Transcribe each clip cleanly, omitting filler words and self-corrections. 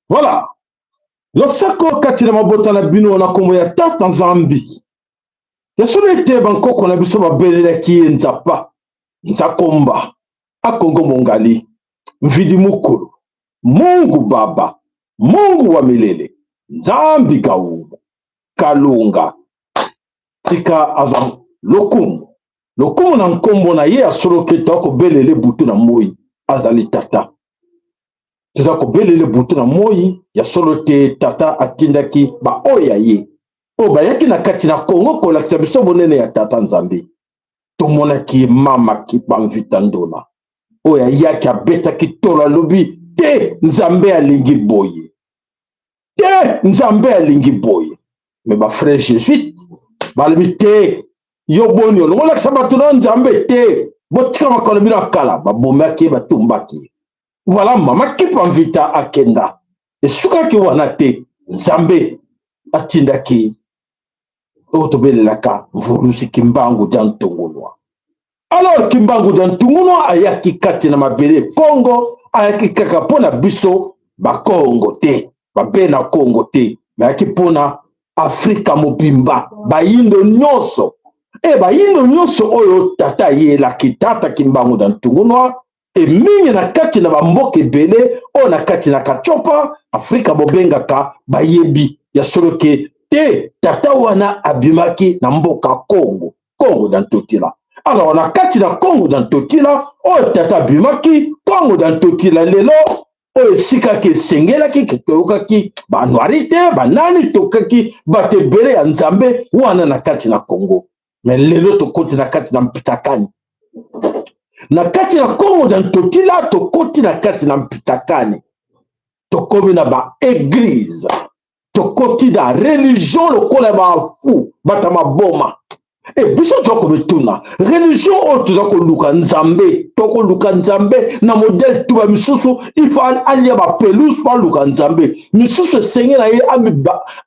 Voilà. Losako kati na mabota na bino na nkombo ya Tata Nzambi. Ya solo ete bankoko na biso babelelaki ye Nzapa, Nzakomba, Akongo Mongali, Mvidi Mukulu, Mungu Baba, Mungu wa milele, Nzambi Gaumu, Kalunga. Tika azwa lokumu. Lokumu na nkombo na ye ya solo ke toakobelele butu na moi, azali Tata. Toza kobelele butu na moi ya solo te Tata atindaki baoyo ya ye oyo bayaki na kati na Kongo kolakisa biso bonene ya Tata Nzambe. Tomonaki mama Kipa Mvita Ndona oyo ayaki abetaki tolo, alobi te Nzambe alingi boye, te Nzambe alingi boye. Me ba frère jésuite balobi te, yo boni olongo olakisa bato na Nzambe te, botika makolo bino ya kala. Babomaki ye, batumbaki ye. Voilà, mama Kipa Mvita akenda. Esukaki wana te, Nzambe atindaki oyo tobelelaka Mvuluzi Kimbangu dia Ntungunua. Alors Kimbangu dia Ntungunua ayaki kati na mabele Kongo, ayaki kaka mpo na biso Bakongo te, babena Kongo te, me ayaki mpo na Afrika mobimba, bayindo nyonso. E bayindo nyonso oyo tata ayelaki, tata Kimbangu dia Ntungunua, e mingi na kati na bamboka ebele oyo na kati na Katiopa Afrika bobengaka, bayebi ya solo ke te tata wana abimaki na mboka Kongo, Kongo da Ntotila. Alors na kati na Kongo da Ntotila oyo tata abimaki, Kongo da Ntotila lelo oyo esika ke esengelaki ke toyokaki banwari te, banani, tokaki bato ebele ya Nzambe wana na kati na Kongo. Me lelo tokoti na kati na mpitakani, na kati na Kongo da Ntotila, tokoti na kati na mpitakani, tokomi na ba eglise, tokoti na religion lokola bafu bata maboma. E biso toza komituna religion oyo toza koluka Nzambe, tokoluka Nzambe na modele tuba misusu il faut alia ba pelouse po aluka Nzambe, misusu esenge na ye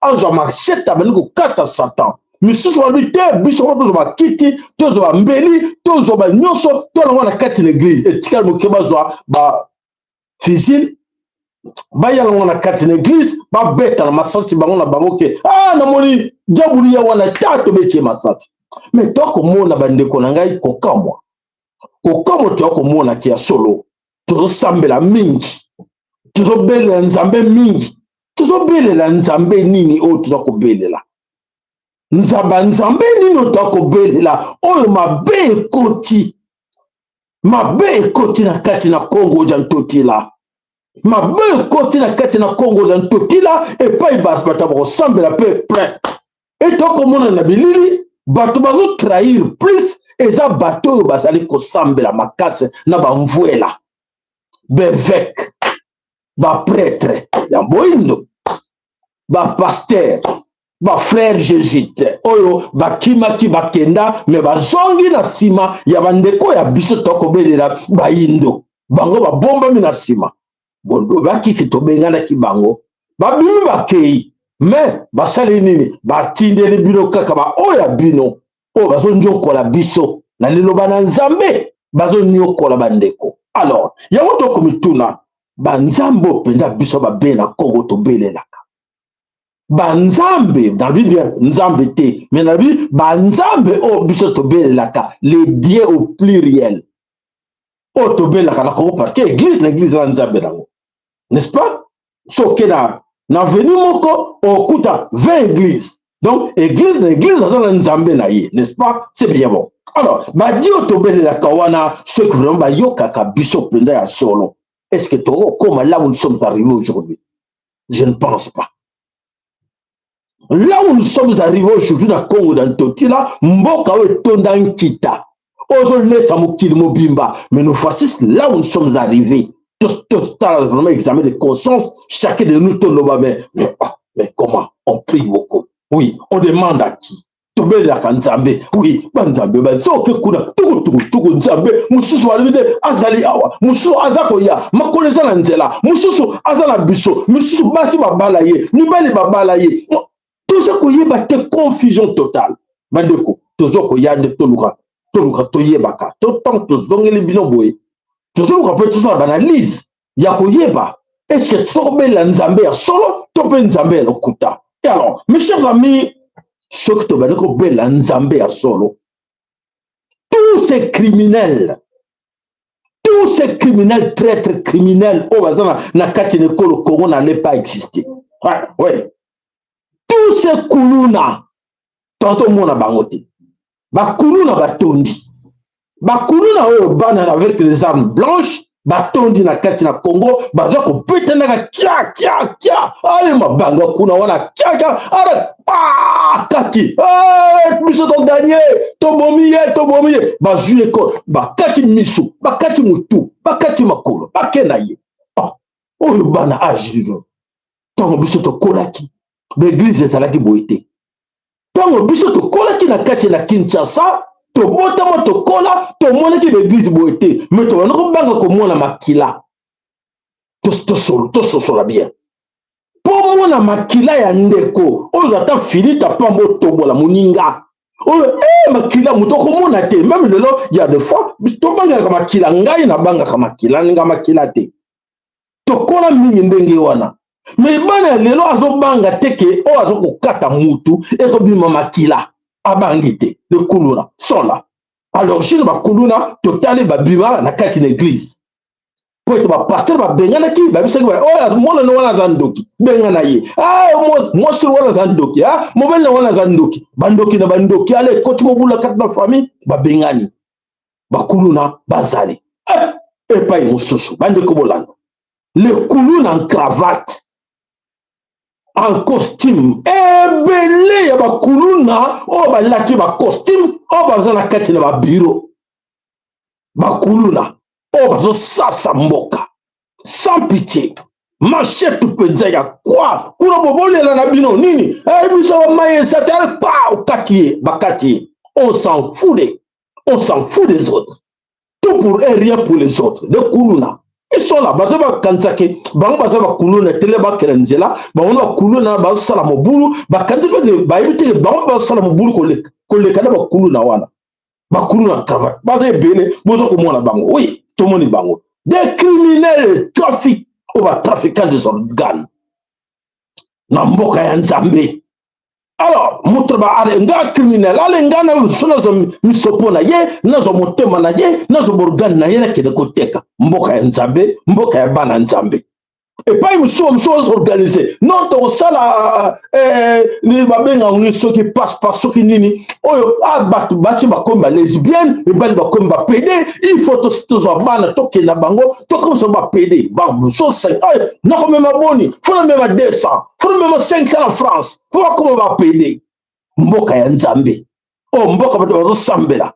azwa machete abandi kokata Satan, misusu balobi te biso moko tozwa bakiti, tozwa bambeli, tozwa banyonso, tolongwa na kati na eglise, etikali moke bazwa ba fusil baya nango na kati na eglise babeta na masasi bango na bango ke ah, namoni diabulu ya wana ta tobeti ye masasi. Me tokomona bandeko na ngai kokamwa, kokamwa toya ke ya solo tozosambela mingi, tozobelela Nzambe mingi, tozobelela Nzambe nini oyo toza kobelela Nzamba, Nzambe nini oyo toza kobelela oyo mabe ekoti, mabe ekoti na kati na Kongo dia Ntotila, mabe ekoti na kati na Kongo dia Ntotila epai bato bakosambela mpe plein. E tokomona na bilili bato bazotrahir plus eza bato oyo bazali kosambela makasi na bamvuela, beveke, bapretre ya boindo, bapaster, bafrère jésuite oyo bakimaki bakenda me bazongi na nsima ya bandeko ya biso tokobelela bayindo, bango babombami na nsima bakiki, tobenganaki bango, babimi bakei, me basali nini? Batindeli bino kaka baoyo ya bino oyo bazonyokola biso na liloba na Nzambe, bazonyokola bandeko. Alors yango tokomituna banzambe oyo mpenza biso babe na Kongo tobelelaka banzambe na Bible, Nzambe te, me na Bible banzambe oyo biso tobelelaka, les dieux au pluriel oyo tobelelaka na Kongo, parce que église na église na Nzambe nango, n'est-ce pas? Soki na avenue moko okuta 20 église. Donc église na église aza na nzambe na ye, n'est-ce pas? C'est bien bon. Alors badi oyo tobelelaka wana, soki vraiment bayokaka biso mpenza ya solo, est-ce que tokokoma là où nous sommes arrivés aujourd'hui? Je ne pense pas. Là où nous sommes arrivés aujourd'hui na Congo, na Ntotila, mboka oyo etonda nkita, ozolesa mokili mobimba, mais nous voici là où nous sommes arrivés. Tosala vraiment examen de conscience, chacun de nous toloba: mais, oh, mais comment on prie beaucoup? Oui, on demande à qui? Tobelelaka Nzambe, oui, banzambe bazoke kuna tukutukutuku. Nzambe mosusu balobi te azali awa, mosusu aza koya, makolo eza na nzela, mosusu aza na biso, mosusu basi babala ye, mibali babala ye, toza koyeba te, confusion totale. Bandeko, toza koya nde toluka, toluka toyebaka to ntango tozongeli bino boye, tozoluka mpe tosala baanalyse ya koyeba est-ce tokobelela Nzambe ya solo to mpe Nzambe ya lokuta. Et alors, mes chers amis, soki tobandi kobelela Nzambe ya solo, tous ces criminels, tous ces criminels, traîtres, criminels oyo baza na kati na ekolo Congo n'allait pas exister. Ouais. Tous ces kuluna, totomona bango te, bakuluna batondi, bakuluna oyo bana avec les armes blanches batondi na kati na Congo, baza kobetanaka kia kia kia, ale mabanga kuna wana, kia kia, ale pa kati, biso togagner, tobomi ye, tobomi ye, bazwi ye ko bakati miso, bakati motu, bakati makolo, bake na ye. Oh, oyo bana age. Ntango biso tokolaki, baéglise ezalaki boye te. Ntango biso tokolaki na kati na Kinshasa, tobotama, tokola, tomonaki baéglise boye te, mais tobanda kobanga komona makila. Tososola bien, mpo mona makila ya ndeko oyo ata filita pamba, otombola moninga oyo makila moto okomona te. Même lelo, ya des fois tobangaka makila. Ngai nabangaka makila, nga makila te. Tokola mingi ndenge wana, mais bana ya lelo azobanga te ke oyo aza kokata mutu, ezobima makila, abangi te. Le kuluna sont là. Alors jine bakuluna totali babima na kati na église po ete bapasteur babenganaki, babisaki: oyo mwana wana aza ndoki, bengana ye. Mwasi wana aza ndoki, mobali na wana aza ndoki, bandoki na bandoki, ale ekoti mobula kati na famille, babengani. Bakuluna bazali epai mosusu. Bandeko, bolanda le kuluna en cravate, en costume, ebele ya bakuluna oyo balati bacostume, oyo baza na kati na babureau, bakuluna oyo bazosasa mboka sans pitié, machette mpenza ya kwa kuna. Bobolela na bino nini? Biso bamai eza te, ale pa okati ye, bakati ye. On s'en fout de, on s'en fout des autres, tout pour un, rien pour les autres. Les kuluna, ils sont là, baza bakanisaki bango baza bakuluna tele, bakela nzela bango na bakuluna bazosala mobulu, bakanisi mpe bayebi teke bango bazosala mobulu koleka na bakuluna wana. Bakuluna cravate baza ebele, boza komona bango. Oui, tomoni bango, des criminels, trafic oyo batrafiquant des organes na mboka ya Nzambe. Alors moto nga criminel, ale nga so nazwa misopo na ye, nazwa motema na ye, nazwa baorgane na ye, nakende koteka. Mboka ya Nzambe, mboka ya bana Nzambe. Epai mosusu, mosusu bazoorganiser non, tokosala babengaka nini, soki passe-passe, soki nini oyo, bato basi bakomi balesbienne, mibali bakomi bapédé. Il faut tozwa bana, tokenda bango, tokomisa bapédé. So nakomema boni, faut namema 200, faut namema 500 na France, faut bakoma bapédé. Mboka ya Nzambe oyo, mboka bato bazosambela,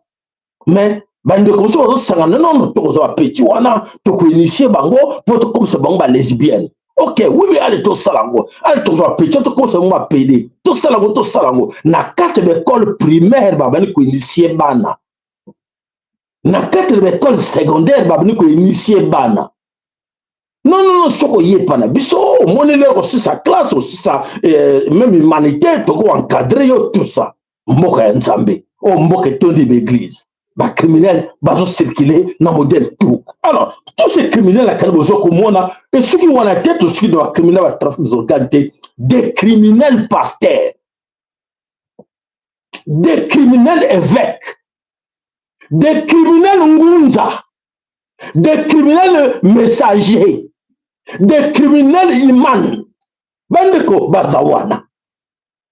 mais bandeko mosusu bazosangana: nono, tokozwa bapetits wana, tokoinitier bango mpo tokomisa bango balesbienne. Ok, oui, ale tosala yango, ale tozwa bapetits, tokomisa bango bapédé, tosala yango, tosala yango. Na kati ya baécole primaire babandi koinitier bana, na kati ya baécole secondaire babandi koinitier bana. Non, non, non, soki oyepa na biso, omoni lelo kosisa classe, osisa même humanitaire, toko encadrer yo, tout ça. Mboka ya Nzambe oyo, mboka etondi baéglise, bacriminel bazocircule na modèle tout. Alors tous ces criminels akali boza komona, esoki wana te, tosoki na bacriminel batrafic des organes te, des criminels pasteurs, des criminels évêques, des criminels ngunza, des criminels messagers, des criminels imam. Bandeko baza wana.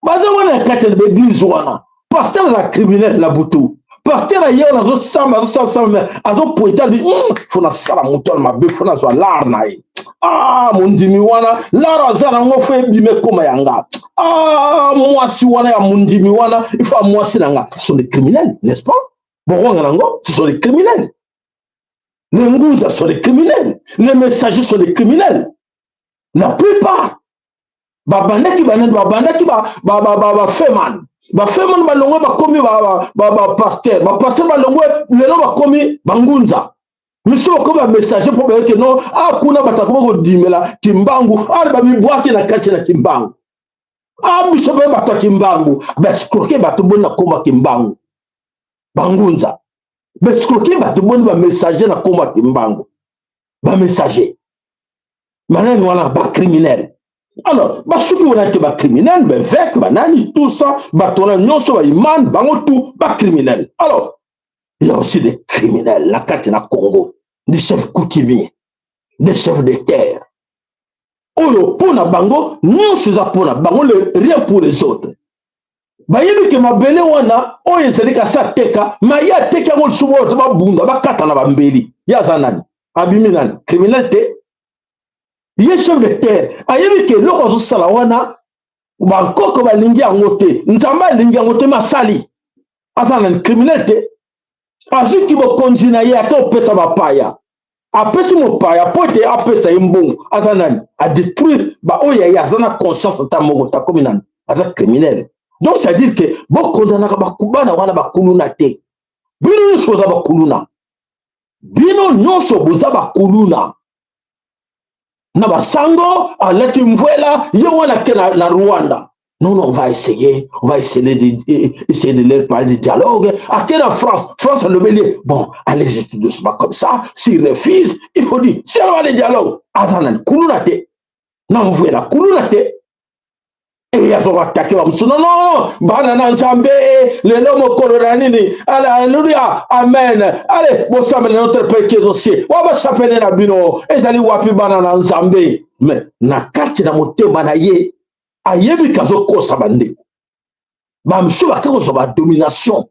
Baza wana na kati ya baeglise wana. Pasteur aza criminel na butu. Pasteur aye wana azosamba, azosamba, mais azopointe, alobi fo nasala moto wana mabe, fo nazwa lar na ye. Ah, mondimi wana lar aza nango, fo ebima ekoma ya nga. Ah, mwasi wana ya mondimi wana, il faut mwasi na nga. Ce sont des criminels, n'est-ce pas? Bokonga nango, ce sont des criminels. Les ngunza sont des criminels, les messagers sont des criminels, la plupart. Babandaki banani? Babandaki bafeman, bafeman balongwe, bakomi bapasteur, bapasteur balongwe, lelo bakomi bangunza, miso bakomi bamessager, mpo bayeke no a kuna bato akoma kodimela Kimbangu. A bamibwaki na kati na Kimbangu. A biso mpe bato ya Kimbangu baescroquer bato boni na komba Kimbangu. Bangunza baescroquer bato boni? Bamessager na komba Kimbangu, bamessager banani wana? Bacriminel. Alors basuki wana te, bacriminel, baévêque, banani, tout ça, bato wana nyonso, baimane bango, tout bacriminel. Alors il y a aussi des criminels na kati na Congo, des chefs coutumiers, des chefs de terre, oyo mpo na bango nyonso eza mpo na bango, rien pour les autres. Bayebi ke mabele wana oyo ezali kasi ateka, ma ye ateki yango lisusu, oyo babunda, bakata na bambeli. Ye aza nani? Abimi nani? Criminel te? Ye chef de terre ayebi ke eloko azosala wana, bankoko balingi yango te, Nzambe alingi yango te, masali aza nani? Criminel te? Azwiki bokonzi na ye, ate opesa bapaya, apesi mopaya mpo ete apesa ye mbongo. Aza nani? Adétruire baoyo ya ye, aza na conscience ata moko te. Akomi nani? Aza criminel. Donc c'est à dire ke bokondanaka bana wana bakuluna te. Bino nyonso boza bakuluna, bino nyonso boza bakuluna na basango. Alaki mvwela ye wana ke na Rwanda. Non, non, on va essayer de leur parler de dialogue. À quelle France? France a levé. Bon, allez-y tout doucement comme ça. S'ils refusent, il faut dire, si on va le dialogue, aza nani? Kuluna te? Na mvwela kuluna te? E azokoattaquer bamosusu. Non, non, bana na Nzambe, lelo mokolo na nini? Alleluya, amen, allez bosambela. Notre Père qui est aux cieux, wa bachapele na bino ezali wapi, bana na Nzambe? Mais na kati na motema na ye ayebi ke azokosa bandeko. Bamosusu bake kozwa badomination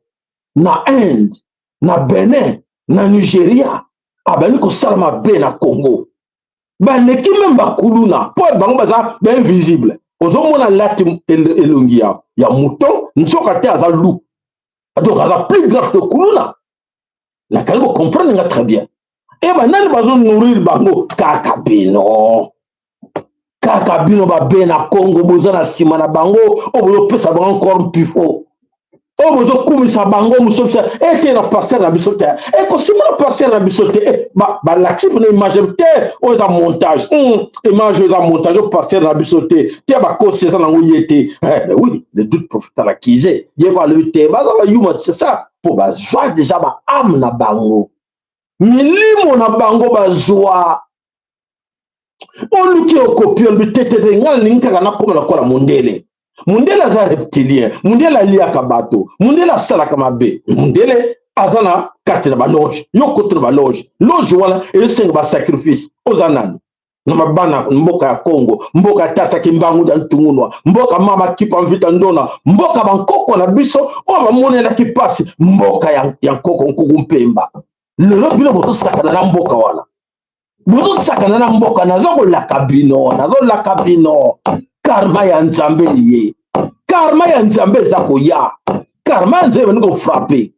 na Inde, na Benin, na Nigeria, abandi kosala mabe na Congo. Baleki même bakuluna, mpo bango baza bainvisible. Ozomona lati elongi ya mouton, nzoka te aza loup. Donc aza plus grave que kuluna. Nakali kocomprendre nga très bien. E banani bazonourrir bango? Kaka bino, kaka bino babe na Congo, boza na nsima na bango, oyo bozopesa bango encore mpifo, oyo bozokumisa bango. Mosusu ete na pasteur na biso te, ekosima na pasteur na biso te. Balakisi mpena image te, oyo eza montage. Image oyo eza montage, oyo pasteur na biso te te, bakosi, eza nango ye te. Mais oui, le doute profite à l'accusé. Ye balobi te, baza bayuma, c'est ça, mpo bazwa déjà baâme na bango, milimo na bango bazwa. Oluki okopi, olobi te te te, ngai nalingi kaka nakóma lokola mondele. Mondele aza reptilien, mondele aliaka bato, mondele asalaka mabe, mondele aza na kati na baloge. Yo koti na baloge, loge wana ezosenga basacrifice. Oza nani na mabana? Mboka ya Congo, mboka ya tata Kimbangu da Ntungunwa, mboka mama Kipa Mvita Ndona, mboka bankoko na biso oyo bamonelaki mpasi, mboka ya nkoko Nkuku Mpemba. Lelo bino bozosakana na mboka wana, bozosakana na mboka. Nazokolaka bino, nazolaka bino, karma ya Nzambe ye, karma ya Nzambe eza koya, karma ya Nzambe ebandi kofrapper.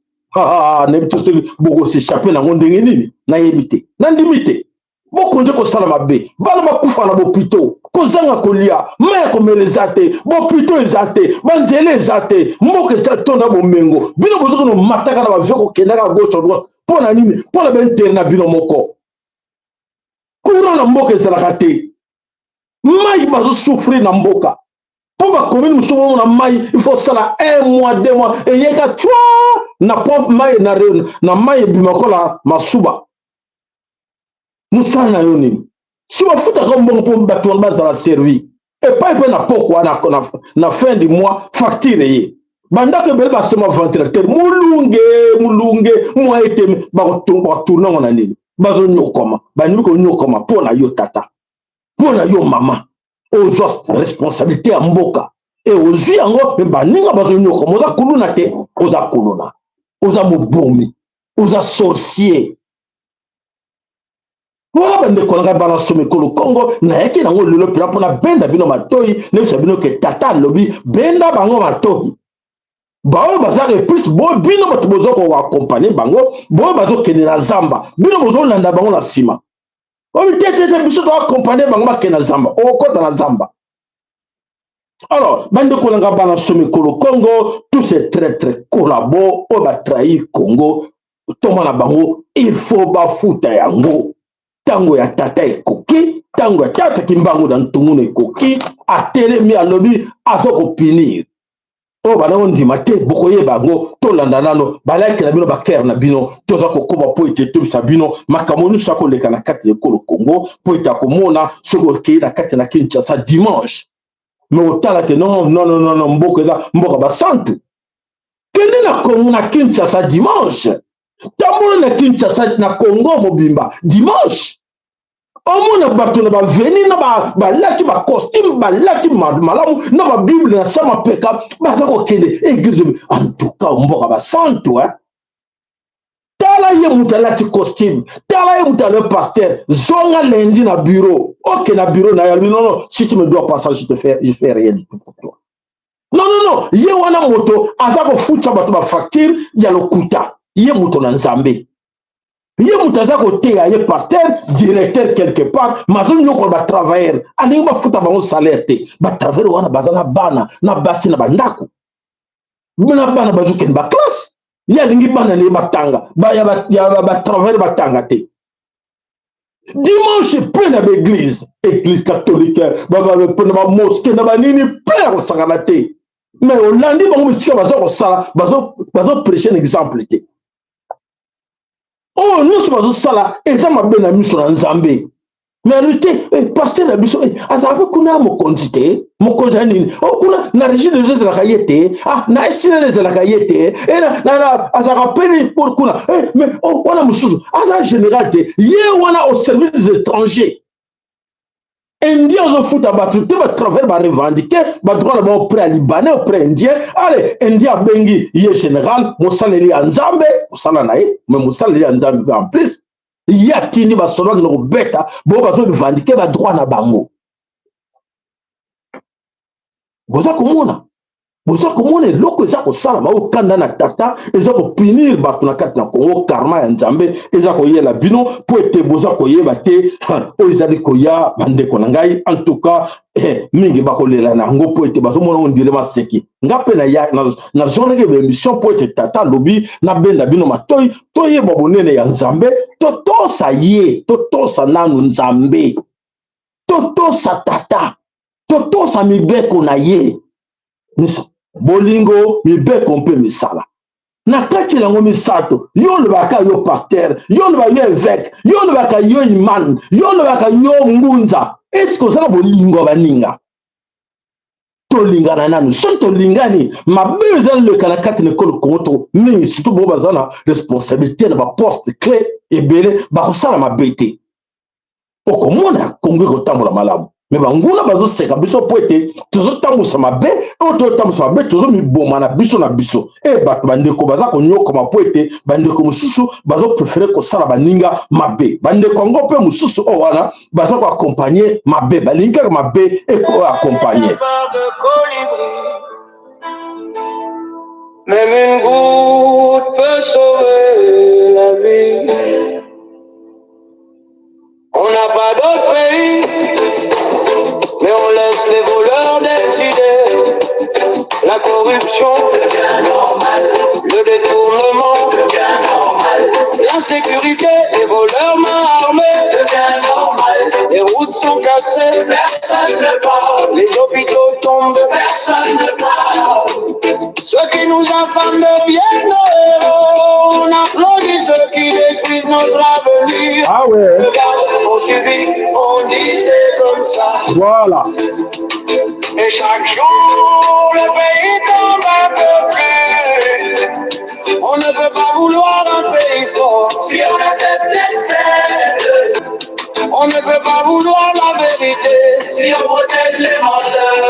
Nayebi te soki bokos'échapper nango ndenge nini, nayebi te, nandimi te. Bokonde kosala mabe, bana bakufa na bopito, kozanga kolia, mai ya komela eza te, bopito eza te, banzela eza te, mboka eza tonda bomengo. Bino bozokende mataka na bavio, kokendaka gauche, droite, mpo na nini? Mpo na baintérêt na bino moko. Courant na mboka ezalaka te, mai bazosouffrir na mboka, mpo bacommune mosusu bomona mai, il faut osala un mois, 2 mois, eyeka twa na pompe mai na mai ebima kola masuba. Mosala na yo nini? Si bafutaka mbongo mpo bato wana bazala servi epai mpe na pokwa na fin du mois facture ye, bandako ebele basomba ventilateur, molunge molunge mwa ete bakotourner yango na nini? Bazonyokoma, bandimi konyokoma mpo na yo tata, mpo na yo mama. Ozwa responsabilité ya mboka. E ozwi yango me baninga bazonyokama. Oza kuluna te, oza kuluna, oza mobomi, oza sorcier. Wana bandeko na ngai bana somi ekolo Kongo, nayaki nango lelo mpena mpo nabenda bino matoi, nayebisa bino ke tata alobi benda bango matoi. Baoyo baza reprise bo bino bato boza koakompagne bango, boyo bazokende na zamba, bino bozolanda bango na nsima. Obi te te te, biso toakompagne bango bakende na zamba, okokɔta na zamba. Alors bandeko na ngai bana somi ekolo Kongo, tous ces traîtres collabo oyo batrahir Congo, toma na bango il faut bafuta yango. Ntango ya tata ekoki, ntango ya tata Kimbangu na ntungunu ekoki, atelemi alobi aza kopinir oyo bana ondima te, bokoyeba yango. Tolanda nano balike na bino, bakere na bino, toza kokoba mpo ete tobisa bino makambo nyonso akoleka na kati ya ekolo Congo, mpo ete akomona soki okei na kati na Kinshasa dimanche, me otala ke non non non non, mboka eza mboka basantu. Kende na Congo na Kinshasa dimanche, tambola na Kinshasa na Congo mobimba dimanche, omona bato na baveni na balati bacostume, balati malamu na babible na sa mapeka, baza kokende église. En tout cas mboka basantu, eh? Tala ye moto alati costume, tala ye moto alobi pasteur, zonga lundi na bureau, oke na bureau na ye, alobi non non, si tu me dois pas ça, je te fais, je fais rien du tout pour toi. Non non non, ye wana moto aza kofuta bato bafacture ya lokuta, ye moto na Nzambe, ye moto aza koteya, ye pasteur, directeur quelque part, mazonyokola batravailleur, alingi bafuta bango salaire te. Batravailleur wana baza na bana na basi na bandako, na bana bazokende baclasse, ye alingi bana na ye batanga, ya batravailleur batanga te. Dimanche plein na baeglise, église catholique, na bamosquée, na banini, plein ya kosangana te. Mais olandi bango bisika baza kosala, bazoprêche na exemple te. Oyo nyonso bazosala eza mabe na miso na Nzambe. Mais alobi te, pasteur na biso azala mpe kuna ya mokonzi te. Mokonzi ya nini? O kuna na régie des eaux ezalaka ye te, ah, na esinene ezalaka ye te, azalaka pene kuna, mais wana mosusu aza général te, ye wana au service des étrangers indien, azofuta bato te. Batravailleur barevendique badroit na bango auprès ya libanais, auprès indien. Ale indien abengi ye général, mosaleli ya Nzambe, mosala na ye, mais mosaleli ya Nzambe mpe en plus ye atindi basoda bakende kobeta bo bazorevendique badroit na bango. Boza komona, boza komona eloko eza kosalama oyo kanda na tata eza kopinir bato na kati na Kongo. Karma ya Nzambe eza koyela bino mpo ete boza koyeba te oyo ezali koya. Bandeko na ngai, en tout cas mingi bakolela na yango mpo ete bazomona on dirait maseki. Nga mpe nazongaki baémission mpo ete tata alobi nabenda bino matoi, toyeba bonene ya Nzambe, totosa ye, totosa nanu Nzambe, totosa tata, totosa mibeko na ye, bolingo, mibeko mpe misala na kati na yango misato. Yo olobaka yo pasteur, yo olobaka yo évêque, yo olobaka yo imam, yo olobaka yo ngunza, eske oza na bolingo ya baninga? Tolingana nanu. Soki tolingani, mabe eza leka na kati na ekolo Kongo to mingi, surtout bo baza na responsabilité na baposte clé ebele, bakosala mabe te. Okomona Kongo ekotambola malamu. Me banguna bazoseka biso mpo ete tozotambusa mabe oyo, tozotambusa mabe, tozomiboma na biso na biso. E bato bandeko baza konyokoma mpo ete bandeko mosusu bazopréférer kosala baninga mabe. Bandeko yango mpe mosusu oyo wana baza koaccompagner mabe, balingi kaka mabe ekoaccompagner. Même une goutte peut sauver la vie. On n'a pas d'autre pays, mais on laisse les voleurs décider. La corruption, le détournement, l'insécurité, les voleurs main armée. Les routes sont cassées, les hôpitaux tombent. Ceux qui nous infament deviennent nos héros. On applaudit ceux qui détruisent notre avenir. Ah ouais. Regarde, on subit, on dit c'est comme ça. Voilà. Et chaque jour, le pays tombe un peu plus. On ne peut pas vouloir un pays fort si on accepte d'être faible. On ne peut pas vouloir la vérité si on protège les menteurs.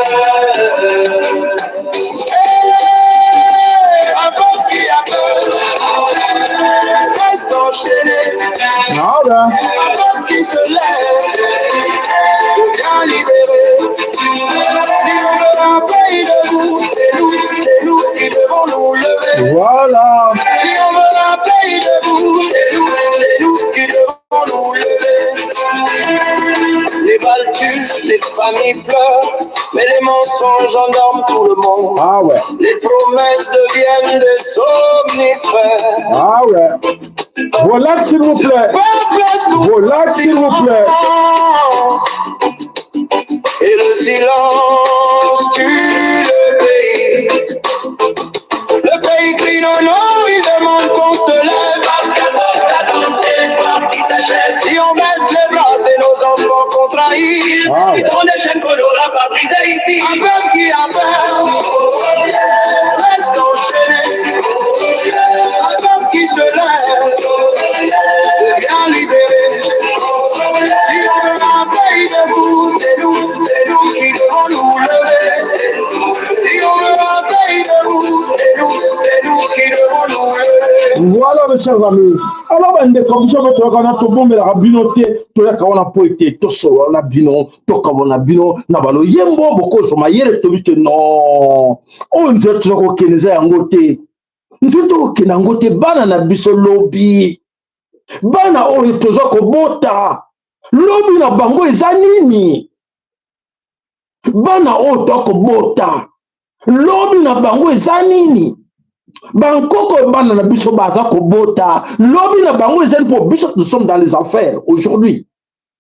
J'endorme tout le monde. Ah ouais. Les promesses deviennent des somnifères. Ah ouais. Voilà, s'il vous plaît. Voilà, s'il vous plaît. Et le silence tue le pays. Le pays crie non, non, il demande qu'on se lève. Parce qu'à force d'attendre, c'est l'espoir qui s'achève. Si on baisse les bras, c'est nos enfants qu'on trahit. Ah ouais. Ils ont des chaînes qu'on n'aura pas brisées ici. Un peuple qui a peur reste enchaîné. Un peuple qui se lève devient libéré. Si on veut un pays debout, c'est nous qui devons nous lever. Si on veut un pays debout, c'est nous qui devons nous lever. Voilà, mes chers amis. Alors, bandeko, biso mpe toyaka wana, tobombelaka bino te, toyaka wana mpo ete tosolola na bino, tokabona bino na baloyembo, bokozwa mayele. Tobi te non, oyo nzela toza kokende eza yango te, nzela tokokende yango te. Bana na biso lobi, bana oyo toza kobota lobi na bango eza nini? Bana oyo toza kobota lobi na bango eza nini? Bankoko, bana na biso baza kobota lobi na bango eza nini? Mpo biso, nous sommes dans les affaires aujourd'hui,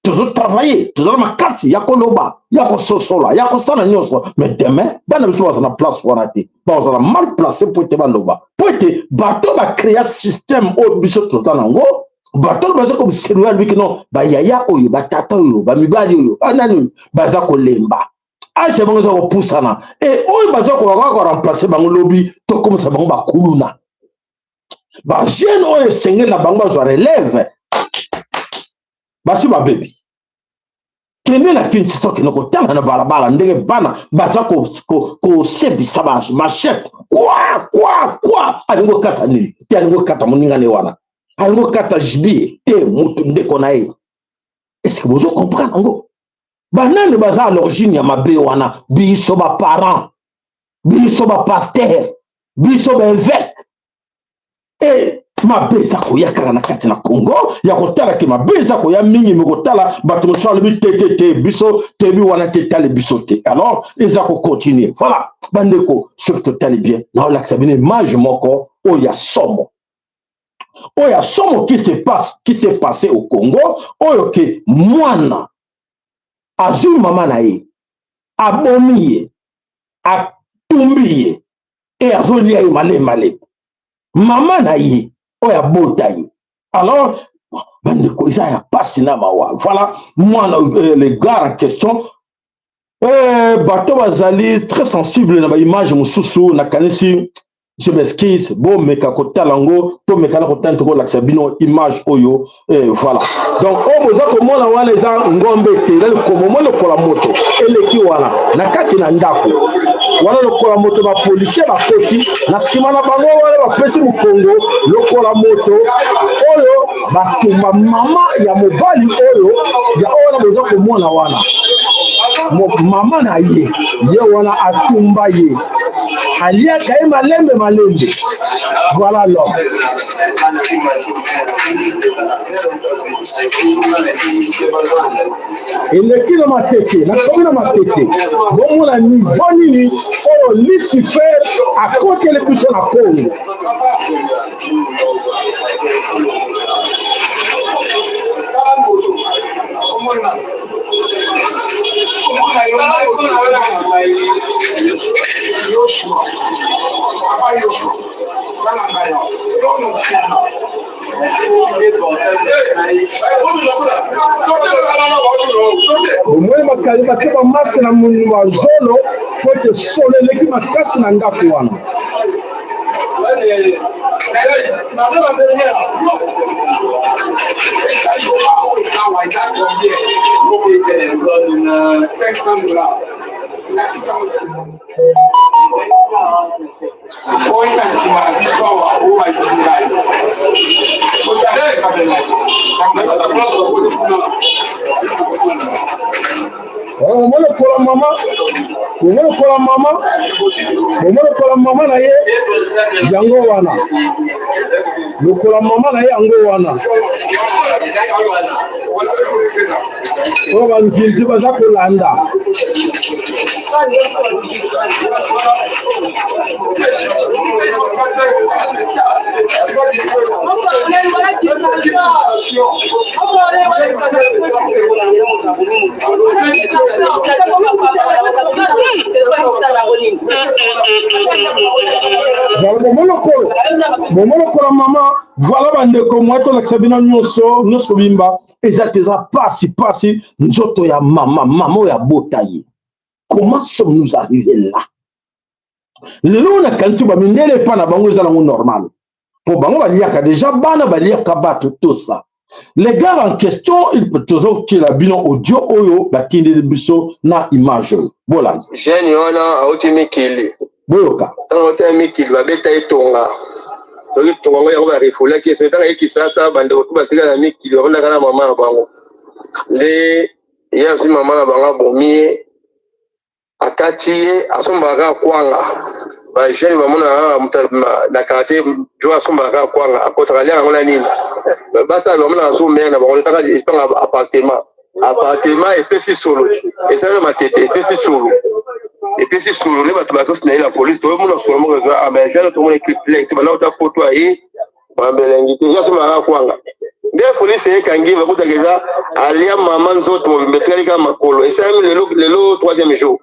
tozotravaille, toza na makasi ya koloba, ya kososola, ya kosala nyonso, mais demain bana biso baza na place wana te, bazala mal placé mpo ete baloba, mpo ete bato bacréa système oyo biso toza nango, bato oyo baza koobserver alobiki non, bayaya oyo, batata oyo, bamibali oyo, banani oyo baza kolemba, âge bango eza kopusana, e oyo baza koka koremplacer bango lobi, tokomisa bango bakuluna. Bajeune oyo esengeli na bango bazwa relève basi babebi. Kende na Kinshasa, okende kotala na balabala ndenge bana baza kosebisa machette kwa kwa kwa. Alingi okata nini te? Alingi okata moninga ne wana, alingi okata gibier te, mutu ndeko na ye. Est-ce bozo comprendre yango? Banani baza à l'origine ya mabe wana? Biso baparent, biso bapasteur, biso baévêque. E mabe eza koya kaka na kati na Congo, ya kotala ke mabe eza koya mingi. Me kotala bato mosusu alobi te, te, te, biso toyebi wana te, tali biso te. Alors eza kocontinue. Voilà, bandeko, soki totali bien, naolakisa bino image moko oyo ya somo, oyo ya somo qui se passe, qui s'est passé au Congo, oyo ke mwana azwi mama na ye, abomi ye, atumbi ye e azolia ye malemi malemi, mama na ye oyo abota ye. Alors bandeko, eza ya pasi na mawa. Voilà mwana, le gars en question. Bato bazali très sensible na baimage mosusu, nakanisi, je m'excuse, bomeka kotala yango, tomeka na kotala, tokolakisa bino image oyo. Voilà, donc oyo boza komona wana eza ngombe te, eza likomomo, lokola moto eleki wana na kati na ndako wana, lokola moto. Bapolisier bakoti na nsima na bango wana, bapesi mokongo lokola moto oyo batumba mama ya mobali oyo ya oyo wana boza komona wana. Mama na ye, ye wana atumba ye, aliaka ye malembe malembe. Voilà l'homme. Eleki na Matete, nakomi na Matete. Bomona niveau nini oyo Lucifer akoteli biso na Kongo. Yoshua, Papa Yoshua, Omoni bakali batie bamasque na mazolo po ete solo eleki makasi na ndako wana. Oyo nsima na biso awa, oyo bayibi ngai. Omoni lokola mama, omoni lokola mama, omoni lokola mama na ye yango wana, lokola mama na ye yango wana oyo banzinzi baza kolanda. Voilà, bomolokolo bomolokolo mama voilà bandeko mwa tolakisa bino nyonso nyonso kobimba eza te eza pasi pasi nzoto ya mama mama oyo abota ye. Comment sommes-nous arrivés là? Lelo oyo nakanisi bamindele epa na bango eza nango normal mpo bango baliaka deja bana baliaka bato tosa. Les gars en question, il tozotiela bino audio oyo batindeli biso na image oyo, bolanda. Jeune wana auti mikili. Boyoka. Ntango auti ya mikili babeta ye tonga. Soki tonga yango yango barefoulaki ye, soki ntango ye Kisasa bandeko tu batika na mikili bafandaka na mama na bango. Nde ye azwi mama na bango abomi ye, akati ye, asombaka kaka kwanga. Ba jeune bamonaka kaka moto na quartier jo asombaka kaka kwanga, akotaka aliaka yango na nini. Basala bamonaka so mère na bango taka epanga appartement. Appartement epesi solo, esali na matete epesi solo. Epesi solo nde bato bazosi na ye la police, toyomona solo moko eza ah mais jeune tomona equipe banda ota poto aye mabelengi te, ye asombaka kaka kwanga. Nde polisi ekangi bakutaka eza alia mama nzoto mobimba etikali kaka makolo. Esalami lelo, lelo troisième jour,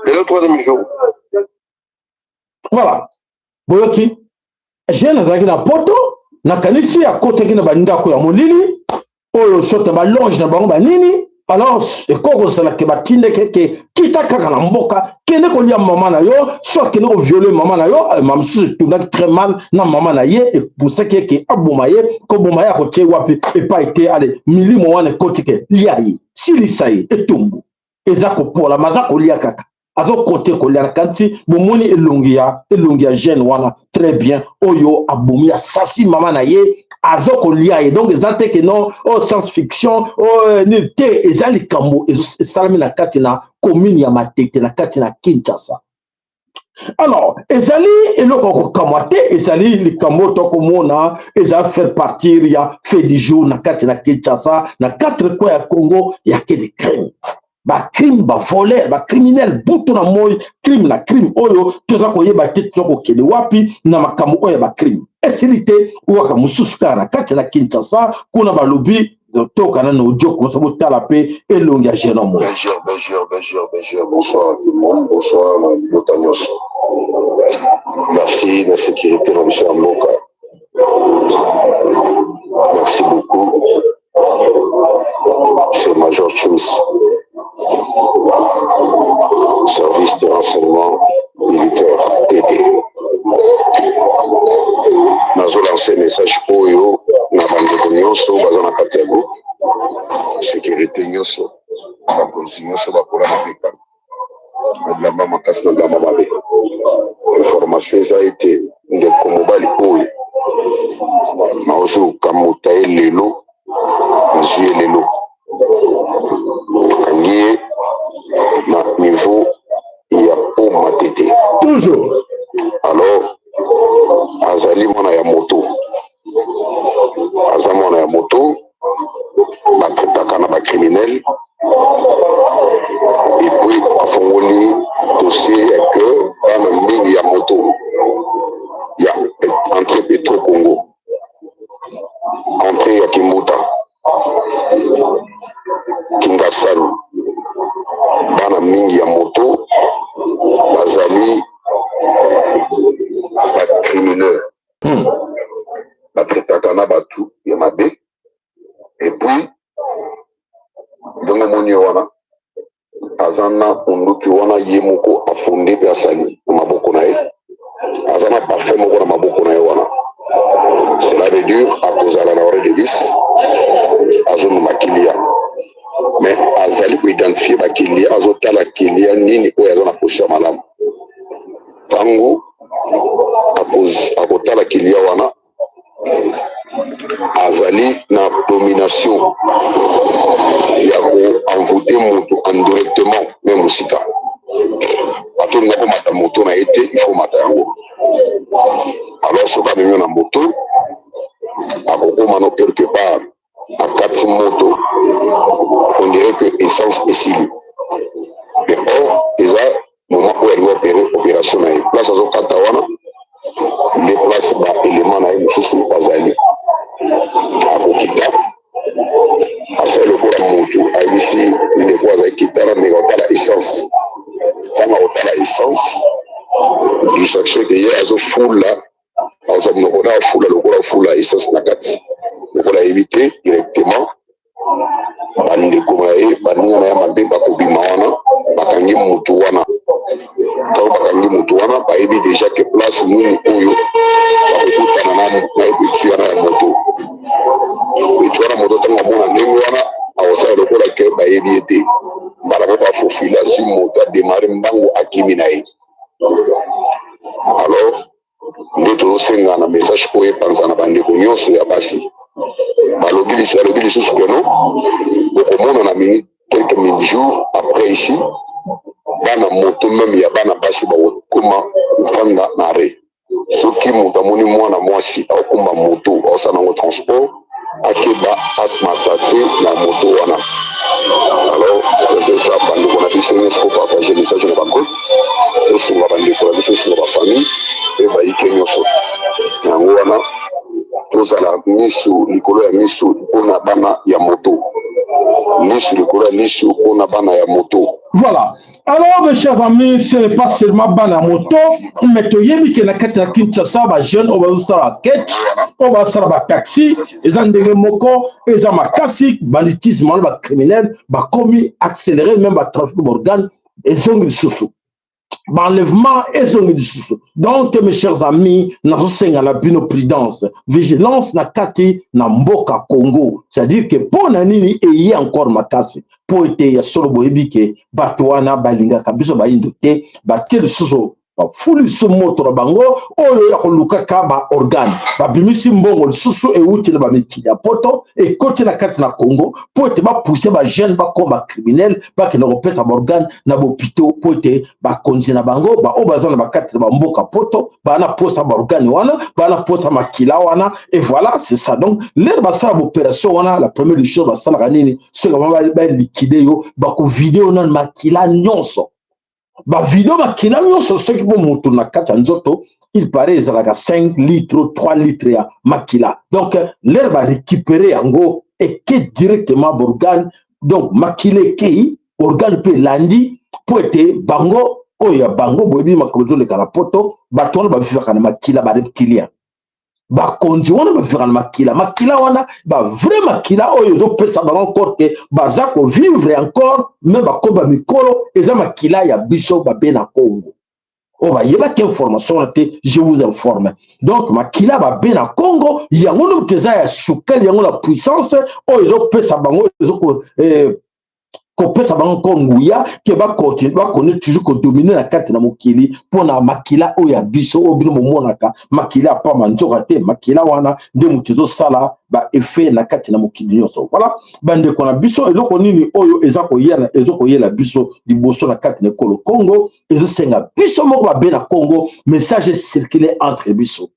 lelo troisième jour. Voilà, boyoki jeune azalaki na poto, nakanisi akotaki na bandako ya molili oyo sota balonge na bango banini. Alors ekoki kozala ke batindeke ke kita kaka na mboka, kende kolia mama na yo, soit kende koviole mama na yo. Ma mosusu etundaki très mal na mama na ye, epusaki eke aboma ye. Koboma ye akotie wapi? Epai te. Ale milimo wana ekoti ke lia ye, silisa ye, etumbu eza kopola, ma aza kolia kaka, azokote kolia. Nakanisi bomoni elongi ya elongi ya jeune wana très bien, oyo abomi asasi mama na ye, azokolia ye. Donc eza te ke non, oh, science fiction, oh, nini te, eza likambo esalami na kati na commune ya Matete na kati na Kinshasa. Alors ezali eloko ya kokamwa te, ezali likambo tokomona eza faire partir ya fait du jour na kati na Kinshasa, na quatre coins ya Congo ya ke de crime, bacrime, bavoler, bacriminel butu na moi, crime na crime oyo toza koyeba te toza kokende wapi na makambo oyo ya bacrime. Esili te, owaka mosusu kaka na kati na Kinshasa kuna balobi toyoka nano audio kosa botala mpe elongi ya jeune homme. Bonjour, bonjour, bonjour, bonjour, bonsoir tout le monde, bonsoir na libota nyonso. Merci na sécurité na biso ya mboka. Merci beaucoup. C'est Major Chums, service de renseignement militaire TD. Nazo lancer message oyo na bandeko nyonso baza na kati ya groupe sécurité nyonso, bakonzi nyonso bakola mapeka na bilamba makasi na bilamba mabe. Information eza ete ndeko mobali oyo nazokamota ye lelo, nazwi ye lelo, tokangi ye na niveau ya po Matete. Toujours. Alors azali mwana ya moto, aza mwana ya moto, batraitaka na bacriminel, et puis afongoli dossier ya ke bana mingi ya moto ya entrée Petro Congo, entrée ya Kimbuta, Kingasani, bana mingi ya moto bazali bacriminel, batraitaka na bato ya mabe. Et puis ndenge omoni ye wana aza na munduki wana, ye moko afunde mpe asali na maboko na ye, aza na parfum moko na maboko na ye wana, cela veut dire akozala na horaire de 10, azomema kilia, mais azali koidentifie bakilia, azotala kilia nini oyo aza na position ya malamu. Ntango akotala kilia wana, azali na domination ya koenvoute moto indirectement, me mosika atolinga komata moto na ye te, il faut mata yango. Alors soki amemi na moto, akokoma no quelque part, akati moto, on dirait que essence esili, mais or eza Place azokata wana nde place ba element na ye mosusu bazali. Akokita, asali lokola motu ayebisi ndeko azali kita na ndeko akotala essence. Ntango akotala essence, distraction ke ye azofula, azwa monoko na afula lokola afula essence na kati, lokola ayebi te directement bandeko na ye, baninga na ye mabe bakobima wana, bakangi motu wana. Ntango bakangi motu wana, bayebi deja ke place nini oyo bakokutana na na etu wana ya moto. Etu wana moto, ntango amona ndenge wana, akosala lokola ke bayebi ye te. Mbala moko afofile, azwi moto, ademare mbangu, akimi na ye. Alors nde tozosenga na message oyo epanza na bandeko nyonso ya basi. Balobi alobi lisusu keno okomona na minute, quelques mille jours après ici, bana moto meme ya bana basi bakokoma kofanda na arrêt. Soki moto amoni mwana mwasi akokumba moto, aosala nango transport, akeba, amata te na moto wana. Alors eza bandeko na biso nyonso kopartage message na bagroupe, tosunga bandeko na biso, tosunga bafamille mpe bayike nyonso. Yango wana tozala misu likolo ya misu mpona bana ya moto, lisu likolo ya lisu mpona bana ya moto. Voilà. Alors, mes chers amis, ce n'est pas seulement bana moto, mais toyebi ke na kati ya Kinshasa, ba jeunes oyo bazosala ketch, oyo bazosala ba taxi, eza ndenge moko, eza makasi, banditisme wana, ba criminels bakomi accéléré, même ba trafic d'organes ezongi lisusu. Baenlèvement ezongi lisusu. Donc, mes chers amis, nazosenga na bino prudence, vigilance na kati na mboka Congo. C'est-à-dire que mpo na nini eye encore makasi? Mpo ete ya solo boyebi ke bato wana balingaka biso bayindo te. Batie lisusu, bafuli lisusu moto na bango oyo ya kolukaka baorgane. Babimisi mbongo lisusu euti na bamikili ya poto, ekoti na kati na Congo mpo ete bapousse bajeune bakoma criminel, bakende kopesa baorgane na bopito, mpo ete bakonzi na bango baoyo baza na bakati na bamboka poto baa na posa baorgane wana, baa na posa makila wana. Et voilà, c'est ça. Donc lere basala baopération wana, la première des choses basalaka nini? Soki bango baliquide yo, bakovide yo nano makila nyonso, bavideo makila nyonso. Soki mpo moto na kati ya nzoto, il paraît ezalaka 5 litre, 3 litre ya makila. Donc lere barécupere yango, eke directement baorgane. Donc makila ekei, organe mpe elandi, mpo ete bango oyo ya bango boyebi makambo ezoleka na poto. Bato wana bavivaka na makila, bareptilien, bakonzi wana bavivaka na makila. Makila wana, bavrai makila oyo ezopesa bango encore ke baza kovivre encore me bakomi bamikolo, eza makila ya biso babe na Congo. Oyo bayebaki information wana te, je vous informe. Donc makila babe na Congo, yango nde moto eza ya sukali, yango na puissance oyo ezopesa bango, ezoko kopesa bango encore nguya ke bakontinue, bakontinue toujours kodomine na kati na mokili, mpona makila oyo ya biso oyo bino bomonaka makila ya pamba nzoka te. Makila wana nde moto ezosala baeffet na kati na mokili nyonso. Voilà, bandeko na biso, eloko nini oyo eza koyela, ezokoyela biso liboso na kati na ekolo Congo? Ezosenga biso moko babe na Congo, message ecircule entre biso.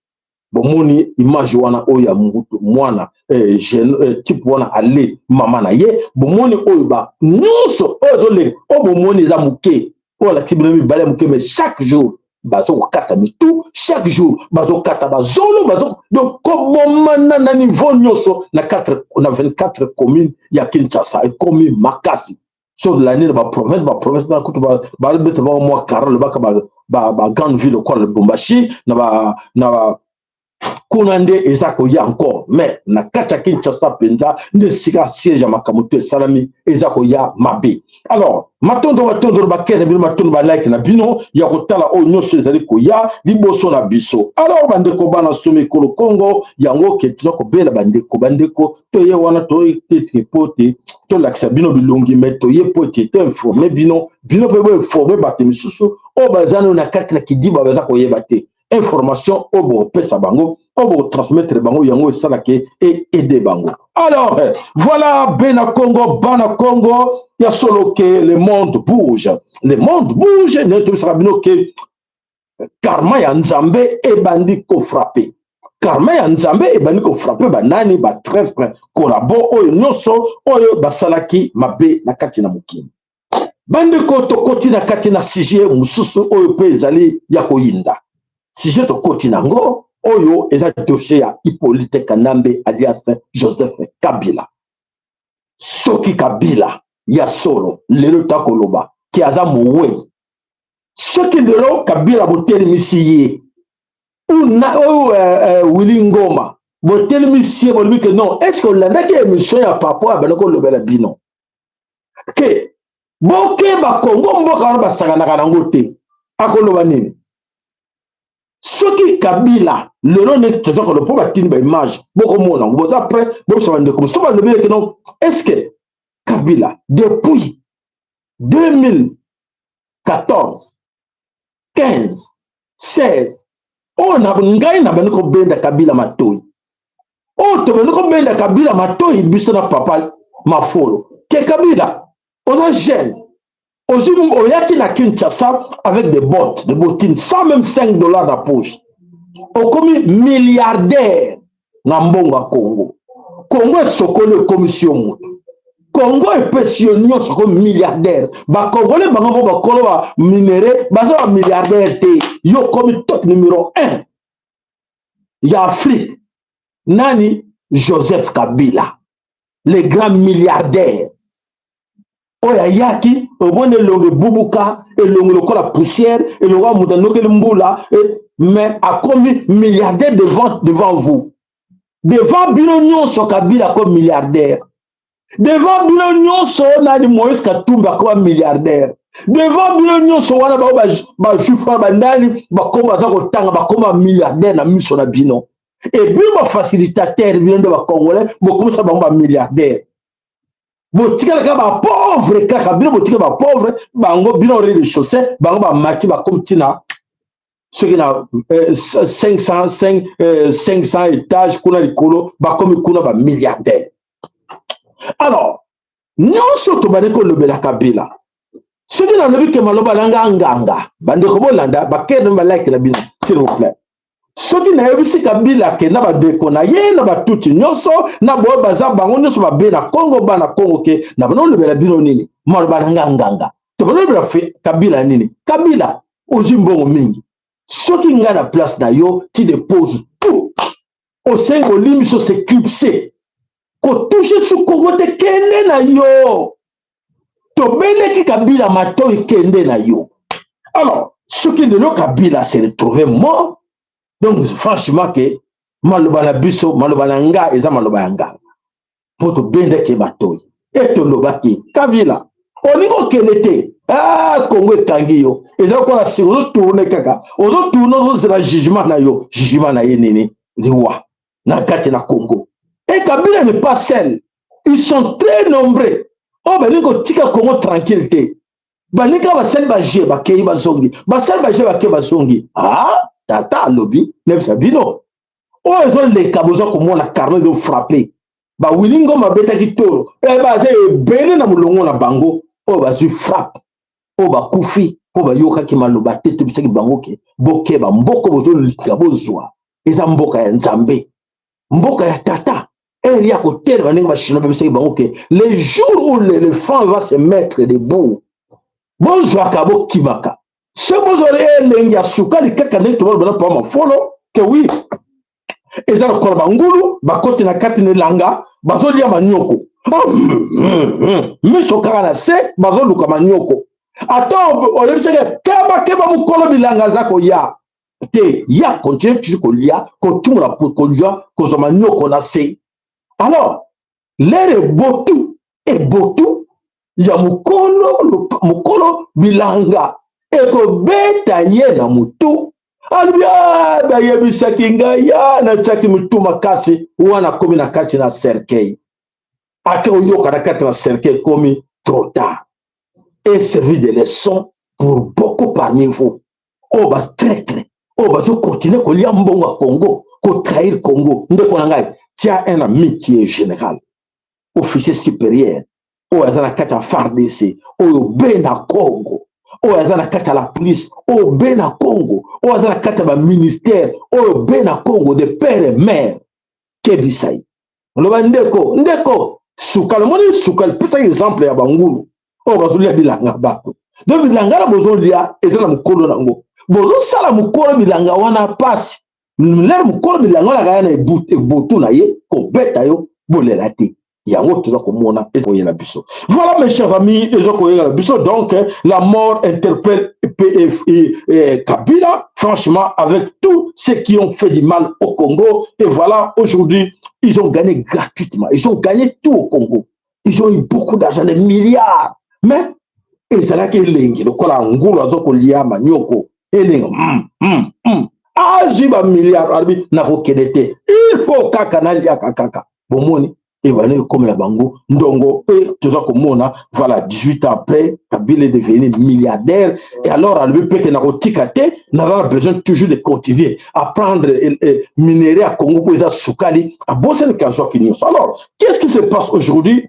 Bomoni image wana oyo ya mutu mwana jeune, type wana ale mama na ye. Bomoni oyo ba nyonso oyo ezoleka oyo bomoni eza moke, oyo alakisi bino mibale ya moke. Mais chaque jour bazokokata mitu, chaque jour bazokata bazolo, bazo donc kobomana na niveau nyonso na 4, na 24 commune ya Kinshasa. Ekomi makasi. So lani na baprovince, baprovince na kutu babeta bango mwa kara lobaka bagrande ville lokola Lubumbashi na ba na ba kuna nde eza koya encore. Mais na kati ya Kinshasa mpenza nde esika siège ya makambo to esalami, eza koya mabe. Alors matondo, matondo bakere na bino, matondo balike na bino ya kotala oyo nyonso ezali koya liboso na biso. Alors bandeko bana somi ekolo Congo, yango ke toza kobela bandeko, bandeko toye wana, toye te po te tolakisa bino bilongi, me toye po ete toinforme bino, bino mpe boinforme bato misusu oyo baza nano na kati na kidiba, baza koyeba te. Information oyo bokopesa bango, oyo bokotransmettre bango, yango esalaka e aide bango. Alors voilà, bena Congo, bana Congo, ya solo ke le monde bouge, le monde bouge. Ndenge tobisaka bino ke karma ya Nzambe ebandi kofrappe, karma ya Nzambe ebandi kofrappe banani? Batraître, collabo oyo nyonso oyo basalaki mabe na kati na mokili. Bandeko, tokoti na kati na sujet mosusu oyo mpe ezali ya koyinda. Sujet tokoti nango oyo eza dossier ya Hippolyte Kanambe alias Joseph Kabila. Soki Kabila ya solo lelo takoloba ke aza mowei, soki lelo Kabila botelemisi ye una oyo Willy Ngoma botelemisi ye, bolobi ke non, est ce que olandaki émission ya papa oyo abandi kolobela bino ke bokeba Kongo mboka wana basakanaka nango te, akoloba nini? Soki Kabila lelo neti toza koloba mpo batindi ba image, bokomona yango, boza prêt, bobisa bandeko mosusu balobi leke non, est ce que Kabila depuis 2014, 15, 16 oyo na ngai nabandi kobenda Kabila matoi, oyo tobandi kobenda Kabila matoi biso na papa Mafolo, ke Kabila oza jeune, ozwi oyaki na Kinshasa avec des bottes, des bottines, sans même 5 $ na poche, okomi milliardaire na mbongo ya Congo. Congo esokoli, ekomisi yo moto, Congo epesi yo nyonso, okomi milliardaire. Bakongole bango mpo bakolo ba minerais baza ba milliardaire te, yo okomi top numéro 1 ya Afrique. Nani? Joseph Kabila, le grand milliardaire oyo ayaki, omoni elongo ebubuka, elongo lokola poussière, elongo ya moto anokeli mbula, mais akomi milliardaire devant vous, devant bino nyonso. Kabila akomi milliardaire devant bino nyonso. Nani? Moïse Katumbi akoma milliardaire devant bino nyonso. Wana bao bajuif wana, bandani bakoma, baza kotanga, bakoma milliardaire na miso na bino. E bino bafacilitateur, bino nde bacongolais bokomisa bango bamilliardaire, botikala kaka bapauvre, kaka bino botikala bapauvre. Bango bino rez-de-chaussée, bango bamati, bakomi ntina soki na 500, 5, 500 étage kuna likolo, bakomi kuna bamilliardaire. Alors nyonso tobandi kolobela Kabila, soki nalobi ke maloba na nga nganga, bandeko bolanda, bakende balike na bino, s'il vous plaît. Soki nayebisi Kabila ke na bandeko na ye na batuti nyonso na boyo baza bango nyonso babe na Kongo, bana Kongo, ke na bana olobela bino nini? Maloba na nga nganga, tobana olobela Kabila nini? Kabila ozwi mbongo mingi, soki ngai na place na yo, tu dépose tout, osengi kolimbiso, s'éclipse, kotouche su Kongo te, kende na yo. Tobeleki Kabila matoi, kende na yo. Alors soki lelo Kabila se retrouve mort, donc franchement ke maloba na biso, maloba na nga eza maloba ya nganga, mpo tobendaki matoi e tolobaki: Kabila, olingi okende te, ah, Kongo ekangi yo, eza lokola sika ozotourne kaka, ozotourne, ozozela jugement na yo. Jugement na ye nini? Liwa na kati na Congo. Et Kabila n'est pas seul, ils sont très nombreux oyo balingi kotika Congo tranquille te. Balingi kaka basali baje, bakei, bazongi, basali baje, bakei, bazongi. Ah, tata alobi nayebisa bino oyo ezoleka, boza komona karma ezofrappe. Bawili Ngoma babetaki tolo, baza ebele na molongo na bango oyo bazwi frappe, oyo bakufi mpo bayokaki maloba te. Tobisaki bango ke bokeba, mboka bozolika bozwa eza mboka ya Nzambe, mboka ya tata ere ya kotelema. Ndenge bachinois babisaki bango ke le jour où l'éléphant va se mettre debout, bozwaka, bokimaka. Soki bozwa elengi ya sukali kaka ndenge tobaloba na pa mafolo ke wi, eza lokola bangulu bakoti na kati na elanga, bazolia manioko, miso kaka na se, bazoluka manioko. Ata oyebisaki keba keba, mokolo bilanga aza koya te, ya continue toujours kolia, kotumula, kolia, kozwa manioko na se. Alors lere ebotu ebotu ya mokolo, mokolo bilanga ekobeta ye na motu, alobi: bayebisaki ngai, ya natiaki motu makasi wana, akomi na kati na cercueil, ake koyoka na kati na cercueil, ekomi trop tard. Et servir de leçon pour beaucoup parmi vous oyo batraître, oyo bazokontinue kolia mbongo ya Congo, kotrahir Congo. Ndeko na ngai, tia un ami qui est général, officier supérieur, oyo aza na kati ya FARDC, oyo be na Congo, oyo aza na kati ya la police, oyo be na Congo, oyo aza na kati ya baministère, oyo be na Congo de père et mère, kebisa ye, oloba: ndeko, ndeko, sukali, omoni sukali. Pesaki exemple ya bangulu. Oyo bazolia bilanga bato. Donc bilanga na bozolia eza na mokolo nango. Bozosala mokolo bilanga wana pasi. Lere mokolo bilanga wana kaya na ebotu na ye kobeta yo bolela te. Yango toza komona ezoyela biso. Voilà mes chers amis, ezo koyela biso. Donc la mort interpelle PF et Kabila, franchement, avec tous ceux qui ont fait du mal au Congo. Et voilà, aujourd'hui, ils ont gagné gratuitement. Ils ont gagné tout au Congo. Ils ont eu beaucoup d'argent, des milliards. Mais ezalaki elengi lokola ngulu azo kolia manioko elengi Azwi ba milliards, alobi nakokende te, il faut kaka naliaka kaka. Bomoni ebandi kokomela bango ndongo e toza komona. Voilà, 18 ans après, Kabila est devenu milliardaire. Et alors alobi mpe ke nakotika te, naza na besoin toujours de continuer à prendre minerai ya Congo mpo eza sukali. Abosani azwaki nyonso. Alors qu'est-ce qui se passe aujourd'hui?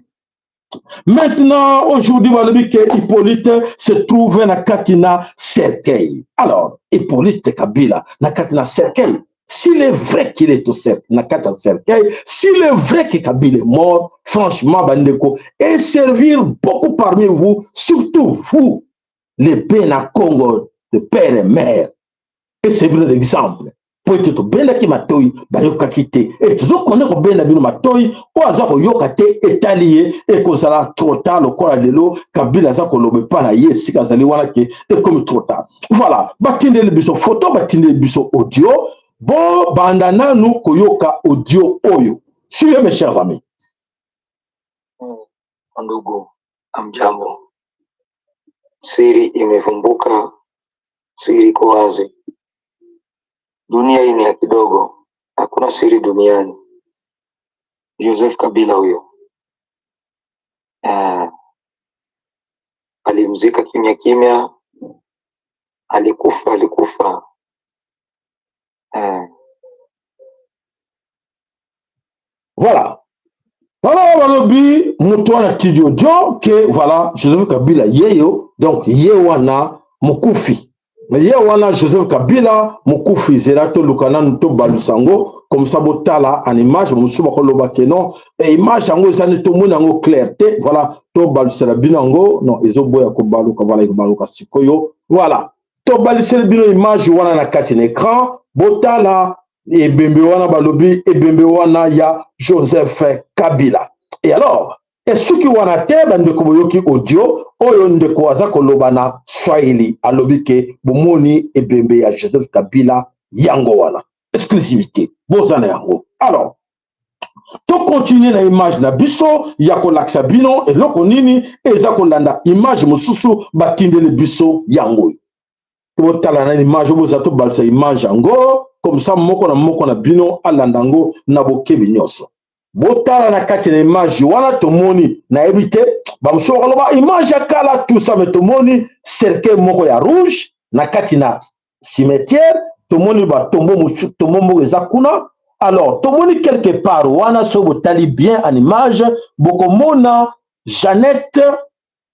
Maintenant, aujourd'hui, balobi ke Hippolyte se trouve na kati na cercueil. Alors, Hippolyte Kabila na kati na cercueil. S'il est vrai qu'il est au cercueil, na kati ya cercueil, s'il est vrai que Kabila est mort, franchement, bandeko, et servir beaucoup parmi vous, surtout vous, les Bena Congo, de père et mère, et c'est bien l'exemple. Po ete tobendaki matoi, bayokaki te. E tozokonde kobenda bino matoi, oyo aza koyoka te, etali ye. Ekozala trop tard. Lokola lelo Kabila aza koloba epa na ye esika azali wana ke ekomi trop tard. Voilà, batindeli biso photo, batindeli biso audio. Bobanda nanu koyoka audio oyo. Suivez, mes chers amis. Ndugu, amjambo. Siri imevumbuka, siri iko wazi. Dunia hii ni ya kidogo, hakuna siri duniani. Joseph Kabila huyo alimzika kimya kimya, alikufa alikufa. Voilà. Voilà, balobi moto wana tidi audio ke voilà Joseph Kabila yeyo, donc ye wana mokufi. Mais ye wana Joseph Kabila mokufi. Zela, toluka nanu tobalusa yango comme ça botala en image. Mosusu bakoloba ke non, e image yango eza nde tomoni yango clair te. Voilà, tobalusela bino yango. Non, ezoboya kobaluka. Voilà, ekobaluka sikoyo. Voilà, tobaliseli bino image wana na kati na écran. Botala ebembe wana, balobi ebembe wana ya Joseph Kabila. Et alors esuki wana te, bandeko. Boyoki audio oyo ndeko aza koloba na Swahili, alobi ke bomoni ebembe ya Joseph Kabila yango wana. Exclusivité boza na yango. Alors tocontinue na image na biso ya kolakisa bino eloko nini eza kolanda. Image mosusu batindeli biso yango oyo. Botala na image oyo, boza tobalisa image yango comme ça moko na moko na bino alanda yango na bokebi nyonso. Botala na kati na image wana, tomoni, nayebi te, bamosusu bakoloba image ya kala, tout ça, mais tomoni cercueil moko ya rouge na kati na cimetière. Tomoni batombeau mosusu, tombeau moko eza kuna. Alors tomoni quelque part wana, soki botali bien en image, bokomona Jeannette.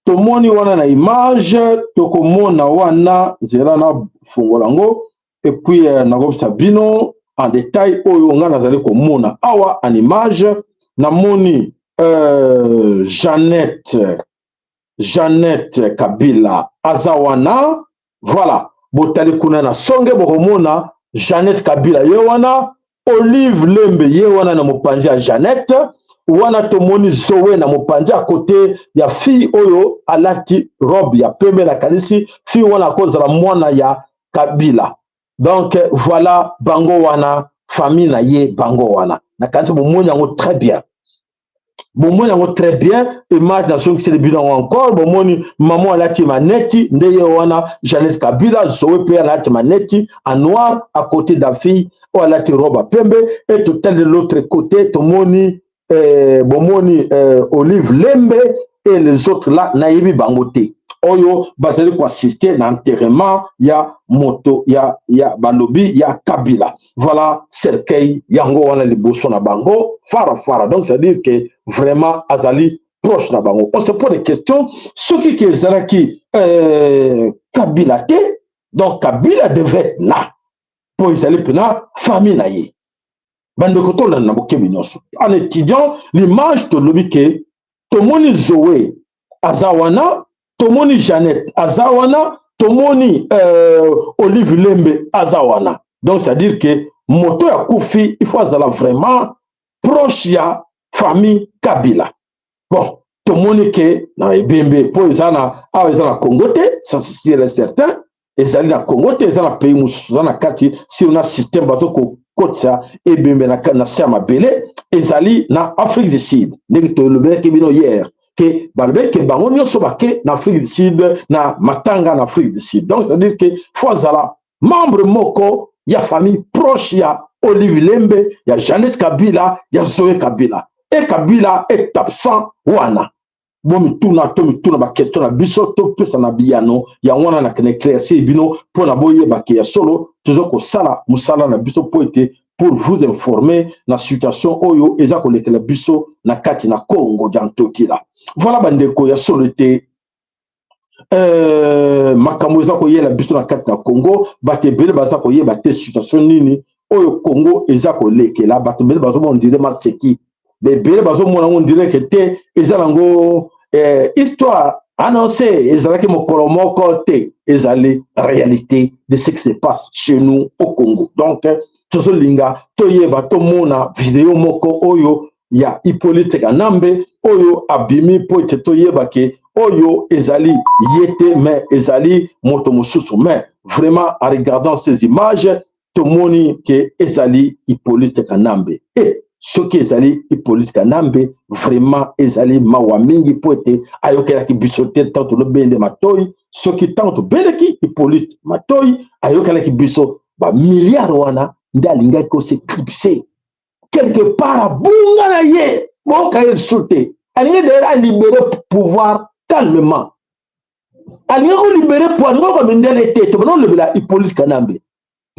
Tomoni wana na image, tokomona wana. Zela na fungola yango et puis nakobisa bino en détail oyo nga nazali komona awa en image. Namoni Jeannette Kabila aza wana. Voilà, botali kuna na songe, bokomona Jeannette Kabila ye wana, Olive Lembe ye wana na mopanzi ya Jeannette wana. Tomoni Zoe na mopanzi ya kote ya fille oyo alati robe ya pembe. Nakanisi fille wana akozala mwana ya Kabila. Donc voilà, bango wana, famille na ye bango wana. Nakanisi bomoni yango très bien, bomoni yango très bien. Image nazongiseli bino yango encore. Bomoni mama alati maneti nde ye wana Jeannette Kabila. Zoe mpe alati maneti en noir à côté da fille oyo alati robe ya pembe. Et totali de l'autre côté, tomoni bomoni Olive Lembe et les autres là, nayebi bango te, oyo bazali koassiste na enterrement ya moto ya balobi ya Kabila. Voilà, cercueil yango wana liboso na bango fara fara. Donc c'est à dire que vraiment azali proche na bango. On se pose des questions soki ke ezalaki Kabila te. Donc Kabila devait être là mpo ezali mpena famille na ye. Bandeko, tolanda na bokebi nyonso. En étudiant l'image, tolobi ke tomoni Zoe aza wana. Tomoni Jeannette aza wana, tomoni Olive Lembe aza wana. Donc c'est à dire que moto ya kufi, il faut azala vraiment proche ya famille Kabila. Bon, tomoni ke na ebembe, mpo eza na awa, eza na Congo te, ça c'est certain. Ezali na Congo te, eza na pays mosusu, eza na kati si na système bazokokotisa ebembe na se ya mabele. Ezali na Afrique du Sud, ndenge tolobelaki bino hier ke balobaki ke bango nyonso bake na Afrique du Sud, na matanga na Afrique du Sud. Donc c'est à dire ke faut azala membre moko ya famille proche ya Olive Lembe, ya Jeannette Kabila, ya Zoe Kabila. E Kabila est absent wana. Bomituna, to mituna baquestion na biso, topesa na biyano yango wana na éclaircir bino mpo na boyebake ya solo toza kosala mosala na biso mpo ete pour vous informer na situation oyo eza kolekela biso na kati na Congo dia Ntotila. Voilà, bandeko, ya solo ete makambo eza koyela biso na kati na Congo, bato ebele baza koyeba te situation nini oyo Congo eza kolekela. Bato ebele bazomona ndire maseki, ebele bazomona yango ndire ke te, eza nango histoire annoncé, ezalaki mokolo moko te, ezali réalité de ce qui se passe chez nous au Congo. Donc tozolinga toyeba, tomona video moko oyo ya Hippolyte Kanambe oyo abimi mpo ete toyeba ke oyo ezali ye te, mais ezali moto mosusu. Mais vraiment, en regardant ces images, tomoni ke ezali Hippolyte Kanambe. E soki ezali Hippolyte Kanambe, vraiment ezali mawa mingi mpo ete ayokelaki biso te ntango tolobende matoi. Soki ntango tobendaki Hippolyte matoi, ayokelaki biso, bamilliard wana nde alingaki kos'éclipser quelque part, abunga na ye, boyoka ye lisusu te. Alingi d'ailleurs alibérer pouvoir calmement, alingi kolibérer po alingi koka mindele te. Tobanda kolobela Hippolyte Kanambe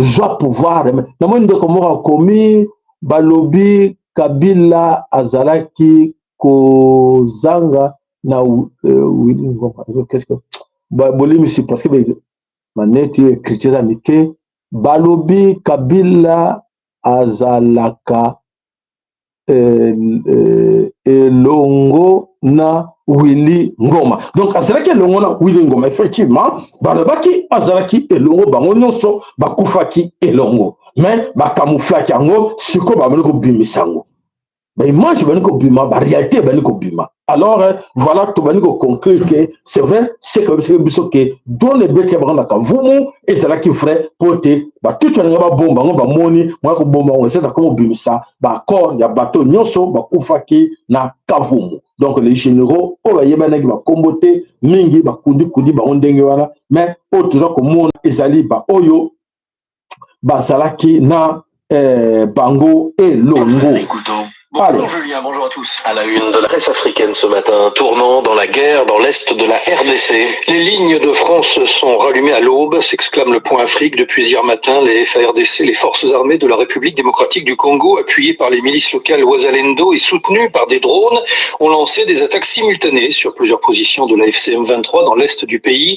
zwa pouvoir. Namoni ndeko moko akomi, balobi Kabila azalaki kozanga na qu'est-ce que bolimisi, parce que maneti écriture eza mike. Balobi Kabila azalaka elongo na Willy Ngoma. Donc azalaki elongo na Willy Ngoma. Effectivement, balobaki azalaki elongo, bango nyonso bakufaki elongo, mais bacamouflaki yango. Sikoyo bamoni kobimisa yango, baimage bani kobima, baréalité bani kobima. Alors voilà, tobandi koconclure ke c'est vrai ce que babisaki biso ke drone ebetaki bango na Kavumu ezalaki vrai, mpo te batuti balinga babomba yango, bamoni moya kobomba yango ezalaka kobimisa bacorps ya bato nyonso bakufaki na Kavumu. Donc les généraux oyo bayebanaki bakombo te mingi, bakundikundi bango ndenge wana, mais oyo toza komona ezali baoyo bazalaki na bango elongo. Bonjour Julien, bonjour à tous. À la une de la presse africaine ce matin, tournant dans la guerre dans l'est de la RDC. Les lignes de front se sont rallumées à l'aube, s'exclame le Point Afrique. Depuis hier matin, les FARDC, les forces armées de la République démocratique du Congo, appuyées par les milices locales Wazalendo et soutenues par des drones, ont lancé des attaques simultanées sur plusieurs positions de l'AFC M23 dans l'est du pays.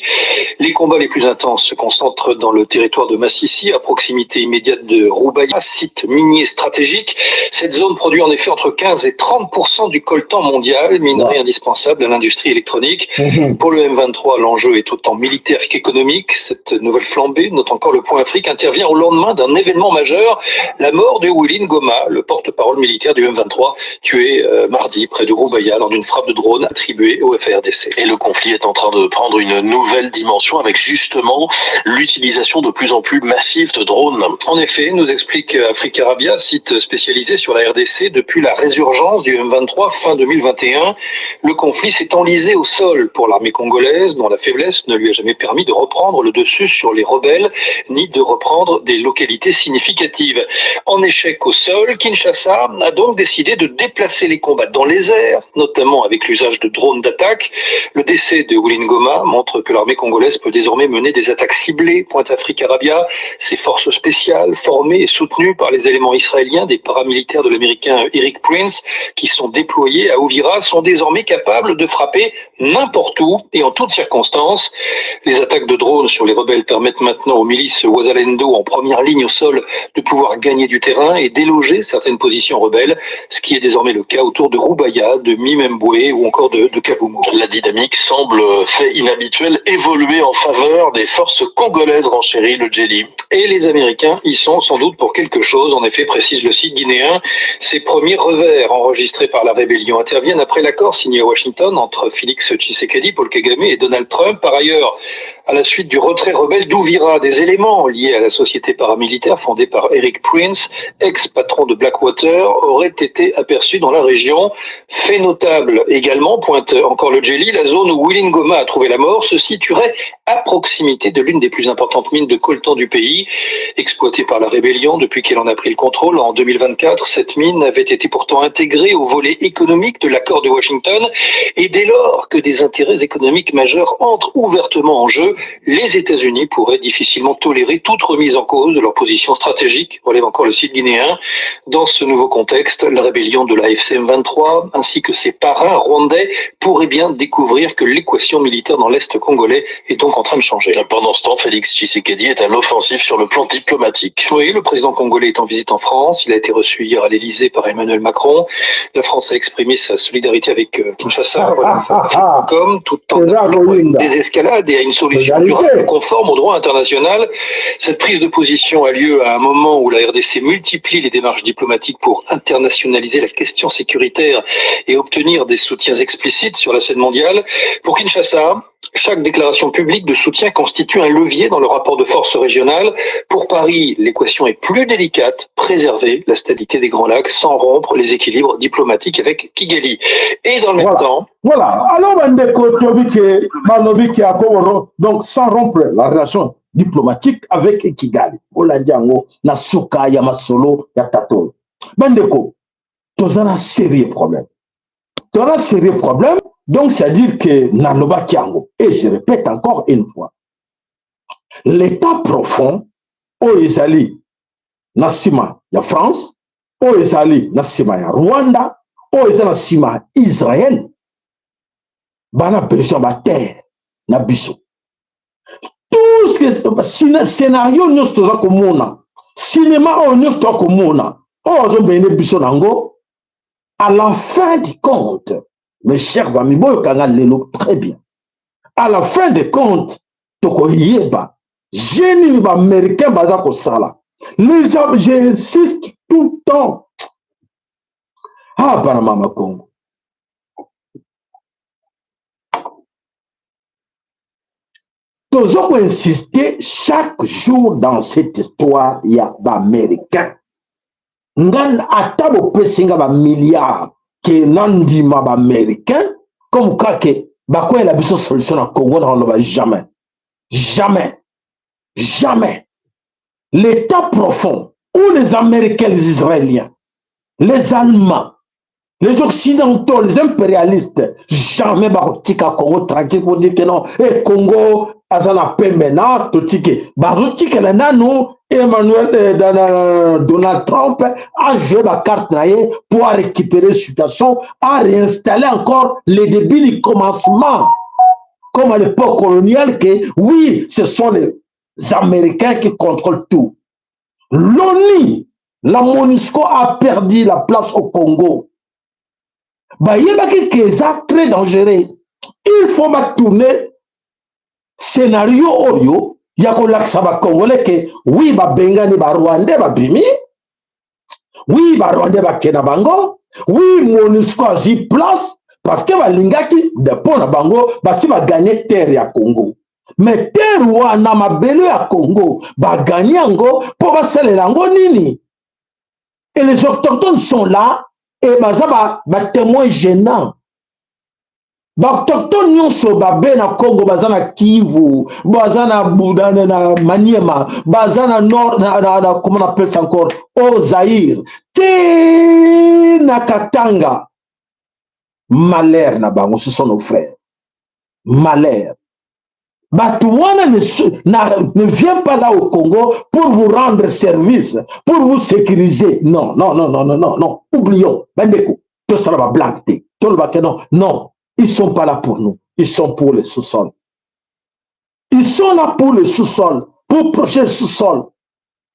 Les combats les plus intenses se concentrent dans le territoire de Massissi, à proximité immédiate de Rubaya, site minier stratégique. Cette zone produit en effet entre 15 et 30 du coltan mondial, minerai indispensable à l'industrie électronique. Pour le M23, l'enjeu est autant militaire qu'économique. Cette nouvelle flambée, note encore le Point Afrique, intervient au lendemain d'un événement majeur, la mort de Willy Ngoma, le porte-parole militaire du M23, tué mardi près de Rubaya lors d'une frappe de drone attribuée au FARDC. Et le conflit est en train de prendre une nouvelle dimension avec justement l'utilisation de plus en plus massive de drones. En effet, nous explique Afrique Arabia, site spécialisé sur la RDC, depuis la résurgence du M23 fin 2021, le conflit s'est enlisé au sol pour l'armée congolaise, dont la faiblesse ne lui a jamais permis de reprendre le dessus sur les rebelles, ni de reprendre des localités significatives. En échec au sol, Kinshasa a donc décidé de déplacer les combats dans les airs, notamment avec l'usage de drones d'attaque. Le décès de Willy Ngoma montre que l'armée congolaise peut désormais mener des attaques ciblées, pointe Afrique Arabia. Ses forces spéciales, formées et soutenues par les éléments israéliens, des paramilitaires de l'américain Eric Eric Prince qui sont déployés à Ouvira sont désormais capables de frapper n'importe où et en toutes circonstances. Les attaques de drones sur les rebelles permettent maintenant aux milices Wazalendo en première ligne au sol de pouvoir gagner du terrain et déloger certaines positions rebelles, ce qui est désormais le cas autour de Rubaya, de Mimembwe ou encore de, de Kavumu. La dynamique semble, fait inhabituel, évoluer en faveur des forces congolaises, renchérit le Djeli. Et les Américains y sont sans doute pour quelque chose. En effet, précise le site guinéen, ces premiers revers enregistrés par la rébellion interviennent après l'accord signé à Washington entre Félix Tshisekedi, Paul Kagame et Donald Trump. Par ailleurs, à la suite du retrait rebelle d'Ouvira, des éléments liés à la société paramilitaire fondée par Eric Prince, ex-patron de Blackwater, auraient été aperçus dans la région. Fait notable également, pointe encore le Djeli, la zone où Willy Ngoma a trouvé la mort se situerait à proximité de l'une des plus importantes mines de coltan du pays, exploitée par la rébellion depuis qu'elle en a pris le contrôle en 2024. Cette mine avait été pourtant intégrée au volet économique de l'accord de Washington et dès lors que des intérêts économiques majeurs entrent ouvertement en jeu, les États-Unis pourraient difficilement tolérer toute remise en cause de leur position stratégique, relève encore le site guinéen. Dans ce nouveau contexte, la rébellion de la FCM 23 ainsi que ses parrains rwandais pourraient bien découvrir que l'équation militaire dans l'Est congolais est donc en train de changer. Pendant ce temps, Félix Tshisekedi est à l'offensive sur le plan diplomatique. Oui, le président congolais est en visite en France. Il a été reçu hier à l'Élysée par Emmanuel Macron. La France a exprimé sa solidarité avec Kinshasa, comme tout en appelant à une désescalade et à une solution durable conforme au droit international. Cette prise de position a lieu à un moment où la RDC multiplie les démarches diplomatiques pour internationaliser la question sécuritaire et obtenir des soutiens explicites sur la scène mondiale. Pour Kinshasa, chaque déclaration publique de soutien constitue un levier dans le rapport de force régional. Pour Paris, l'équation est plus délicate, préserver la stabilité des Grands Lacs sans rompre les équilibres diplomatiques avec Kigali. Et dans le même temps... Voilà. Alors, donc sans rompre la relation diplomatique avec Kigali. Olandi yango na suka ya masolo ya tatolo. Bandeko, toza na sérieux problème. Toza na sérieux problème, donc c'est-à-dire que nalobaki yango et je répète encore une fois. L'état profond oyo ezali na nsima ya France, oyo ezali na nsima ya Rwanda, oyo eza na nsima ya Israël, bana besoin ba terre na biso. Tout ce que scénario nyonso toza komona, cinéma oyo nyonso toza komona, oyo azomene biso nango, à la fin du compte, mes chers amis, boyokanga lelo très bien. À la fin du compte, tokoyeba jeu nini ba-américain baza kosala. Les hommes, j'insiste tout le temps. Ah, bana mama Congo. Tozo koinsister chaque jour dans cette histoire ya ba-américain. Nga ata bopesi nga ba-milliard ke nandima ba-américain comme kake bakoyela biso solution na Congo, na koloba jamais. Jamais. Jamais. L'état profond où les Américains, les Israéliens, les Allemands, les Occidentaux, les impérialistes, jamais bakotika Congo tranquille pour dire que non, et Congo aza na paix maintenant, totike. Bazotikela nanu Emmanuel Donald Trump a joué la carte na ye pour récupérer la situation, a réinstaller encore les débuts du commencement, comme à l'époque coloniale, que oui, ce sont les Américains qui contrôlent tout. L'ONU, la MONUSCO a perdu la place au Congo. Bayebaki que eza très dangereux. Il faut tourner scénario oyo ya kolakisa ba Congolais ke oui, babengani ba Rwandais, babimi, oui, ba Rwandais bakende na bango, oui, MONUSCO azwi place parce que balingaki mpo na bango basi bagagner terre ya Congo. Mais terre wana, mabele ya Congo, bagagner yango mpo basalela yango nini? Et les autochtones sont là et baza batémoin gênant. Baautochtone nyonso babe na Congo, baza na Kivu, baza na Maniema, baza na nord, na, comment on appelle ça encore, au Zaïre te, na Katanga. Malheur na bango, ce sont nos frères. Malheur. Bato wana ne, ne vient pas là au Congo pour vous rendre service, pour vous sécuriser. Non, non, non, non, non, non, non. Oublions. Bandeko, tosala ba blague te. Toloba que non, non. Ils sont pas là pour nous. Ils sont pour le sous-sol. Ils sont là pour le sous-sol, pour protéger le sous-sol.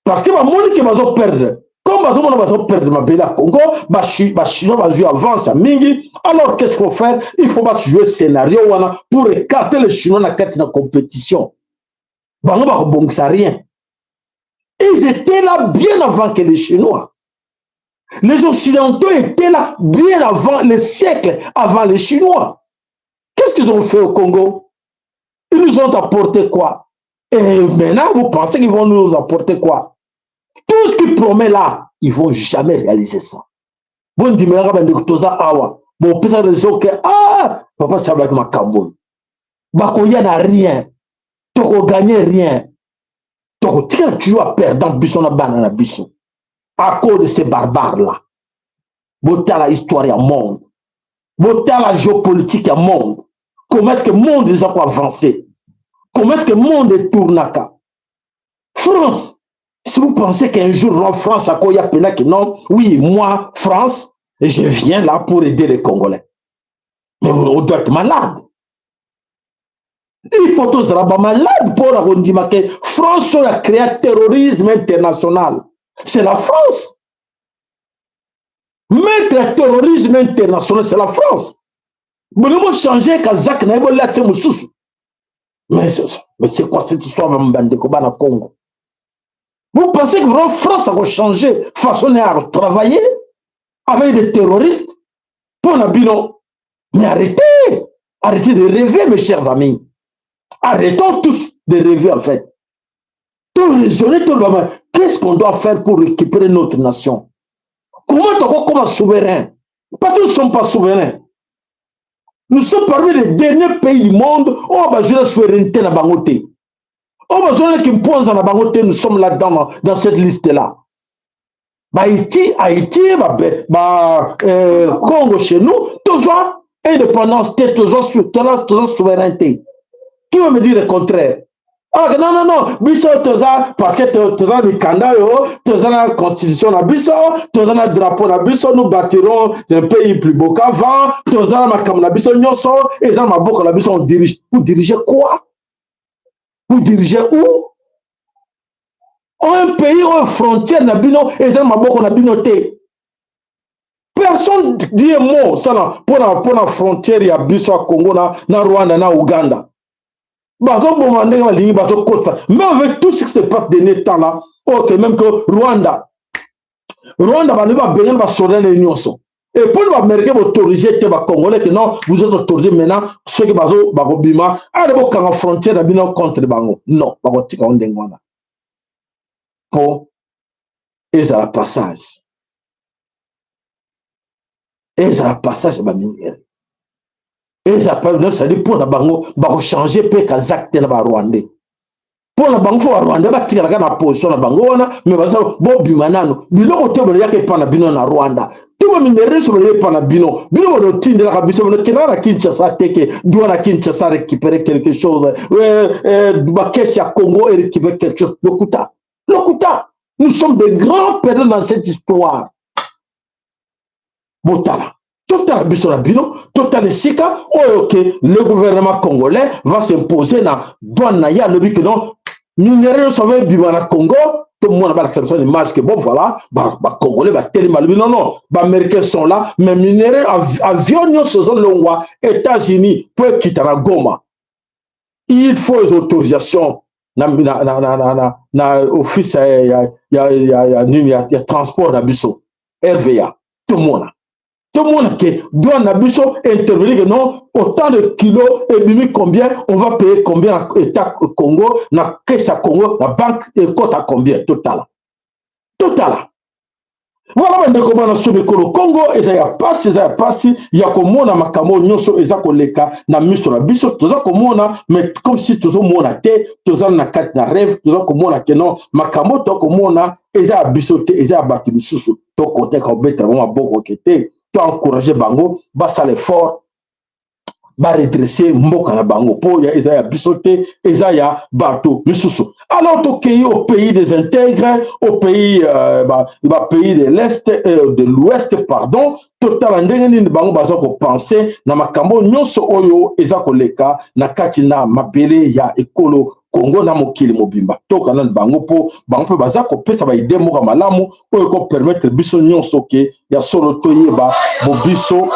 Parce que bamoni ke bazo perdre. Comme bazomona bazo perdre mabele ya Congo, ba Chinois bazwi avance ya mingi. Alors qu'est-ce qu'il faut faire? Il faut ba jouer scénario wana pour écarter les Chinois na kati na compétition. Bango bakobongisa rien. Ils étaient là bien avant que les Chinois. Les Occidentaux étaient là bien avant, les siècles avant les Chinois. Qu'est-ce qu'ils ont fait au Congo? Ils nous ont apporté quoi? Et maintenant, vous pensez qu'ils vont nous apporter quoi? Tout ce qu'ils promettent là, ils vont jamais réaliser ça. Bon, dimelaka bandeko toza awa. Bon, pesa raison que ah, papa sablaki makambo. Bakoya na rien. Toko gagner rien. Toko tikala toujours perdant biso na bana na biso. À cause de ces barbares là. Botala histoire ya monde. Botala géopolitique ya monde. Comment est-ce que monde eza ko avancer? Comment est-ce que monde etournaka? France, si vous pensez qu'un jour en France akoya pena que non, oui, moi, France, je viens là pour aider les Congolais. Mais on doit être malade. Il faut tozala ba malade pour la kondima que France oyo a créé terrorisme international. C'est la France. Maître terrorisme international, c'est la France. Bolingo changer kazak na ye bolati mosusu. Mais c'est quoi cette histoire bandeko bana Congo? Vous pensez que vraiment France a changé façon à travailler avec des terroristes pour na bino? Mais arrêtez! Arrêtez de rêver, mes chers amis. Arrêtons tous de rêver, en fait. Tout raisonner, tout le Qu'est-ce qu'on doit faire pour récupérer notre nation? Comment on comme souverain? Parce que nous ne sommes pas souverains. Nous sommes parmi les derniers pays du monde où on a la souveraineté na bango te. On a besoin qui impose na bango te, nous sommes là-dedans, dans cette liste-là. Ba Haïti, Haïti, ba, ba Congo chez nous, toujours indépendance, toujours, toujours souveraineté. Qui veut me dire le contraire? Ah non, non, non, biso toza, parce que toza mikanda yo, toza na constitution na biso, toza na drapeau na biso, nous bâtirons un pays plus beau qu'avant, toza na makambo na biso nyonso, eza na maboko na biso, on dirige. Vous dirigez quoi? Vous dirigez où? Un pays oyo frontière na bino, eza na maboko na bino te. Personne dit un mot ça na pour na frontière ya biso ya Congo na Rwanda na Ouganda. Bazoboma ndenge balingi bazokotisa. Mais avec tout ce qui se passe dernier temps là, ok, même que Rwanda balobi babengani basoda na ye nyonso. Et pour les Américains autoriser te ba Congolais que non, vous êtes autorisés maintenant, ceux qui bazo bakobima, allez bokanga frontière na bino contre bango. Non, bakotika ndenge wana. Po ezala passage. Ezala passage ba minere. Ezala pas non, ça dit pour na bango bako changer pe kazak te na ba Rwandais. Pour na bango fo ba Rwandais ba tikala na position na bango wana, mais baza bo bima nano. Biloko te bo yaka pa na bino na Rwanda. Tout ba minere so bo pa na bino. Bino bo tindela ka biso bo kena na Kinshasa teke, doit na Kinshasa récupérer quelque chose. Ba caisse ya Congo et récupérer quelque chose. Lokuta. Lokuta. Nous sommes des grands perdants dans cette histoire. Botala. Total biso na bino, total esika oyo ke le gouvernement congolais va s'imposer na douane na ya lobi que non, minerai nyonso va ebima na Congo, tout le monde va l'accepter l'image que bon voilà, ba congolais ba telema lobi non non, ba américains sont là, mais minerai avion nyonso zo longwa États-Unis pour ekita na Goma. Il faut les autorisations na na na na na na, na office ya ya ya ya ya ya, ya transport na biso RVA, tout le monde. Tout le monde qui doit na biso intervenir que non, autant de kilos et bimi combien, on va payer combien État Congo, na caisse à Congo, la banque et cote à combien, total. Total. Voilà, bandeko bana so mikolo Congo, eza ya pasi, eza ya pasi, ya komona makambo nyonso eza koleka na miso na biso, toza komona, mais comme si tozomona te, toza na kati na rêve, toza komona ke non, makambo to komona, eza ya biso te, eza ya bato misusu, to koteka kobetela bango maboko ke te, to encourager bango, basala effort. Ba redresser mboka na bango mpo ya eza ya biso te, eza ya bato misusu. Alors tokei au pays des intègres, au pays euh, ba, ba pays de l'est euh, de l'ouest pardon. Totala ndenge nini bango baza kopense na makambo nyonso oyo eza koleka na kati na mabele ya ekolo Kongo na mokili mobimba. Tokana na bango mpo bango mpe baza kopesa baide moko malamu oyo ekopermettre biso nyonso ke ya solo toyeba bobiso,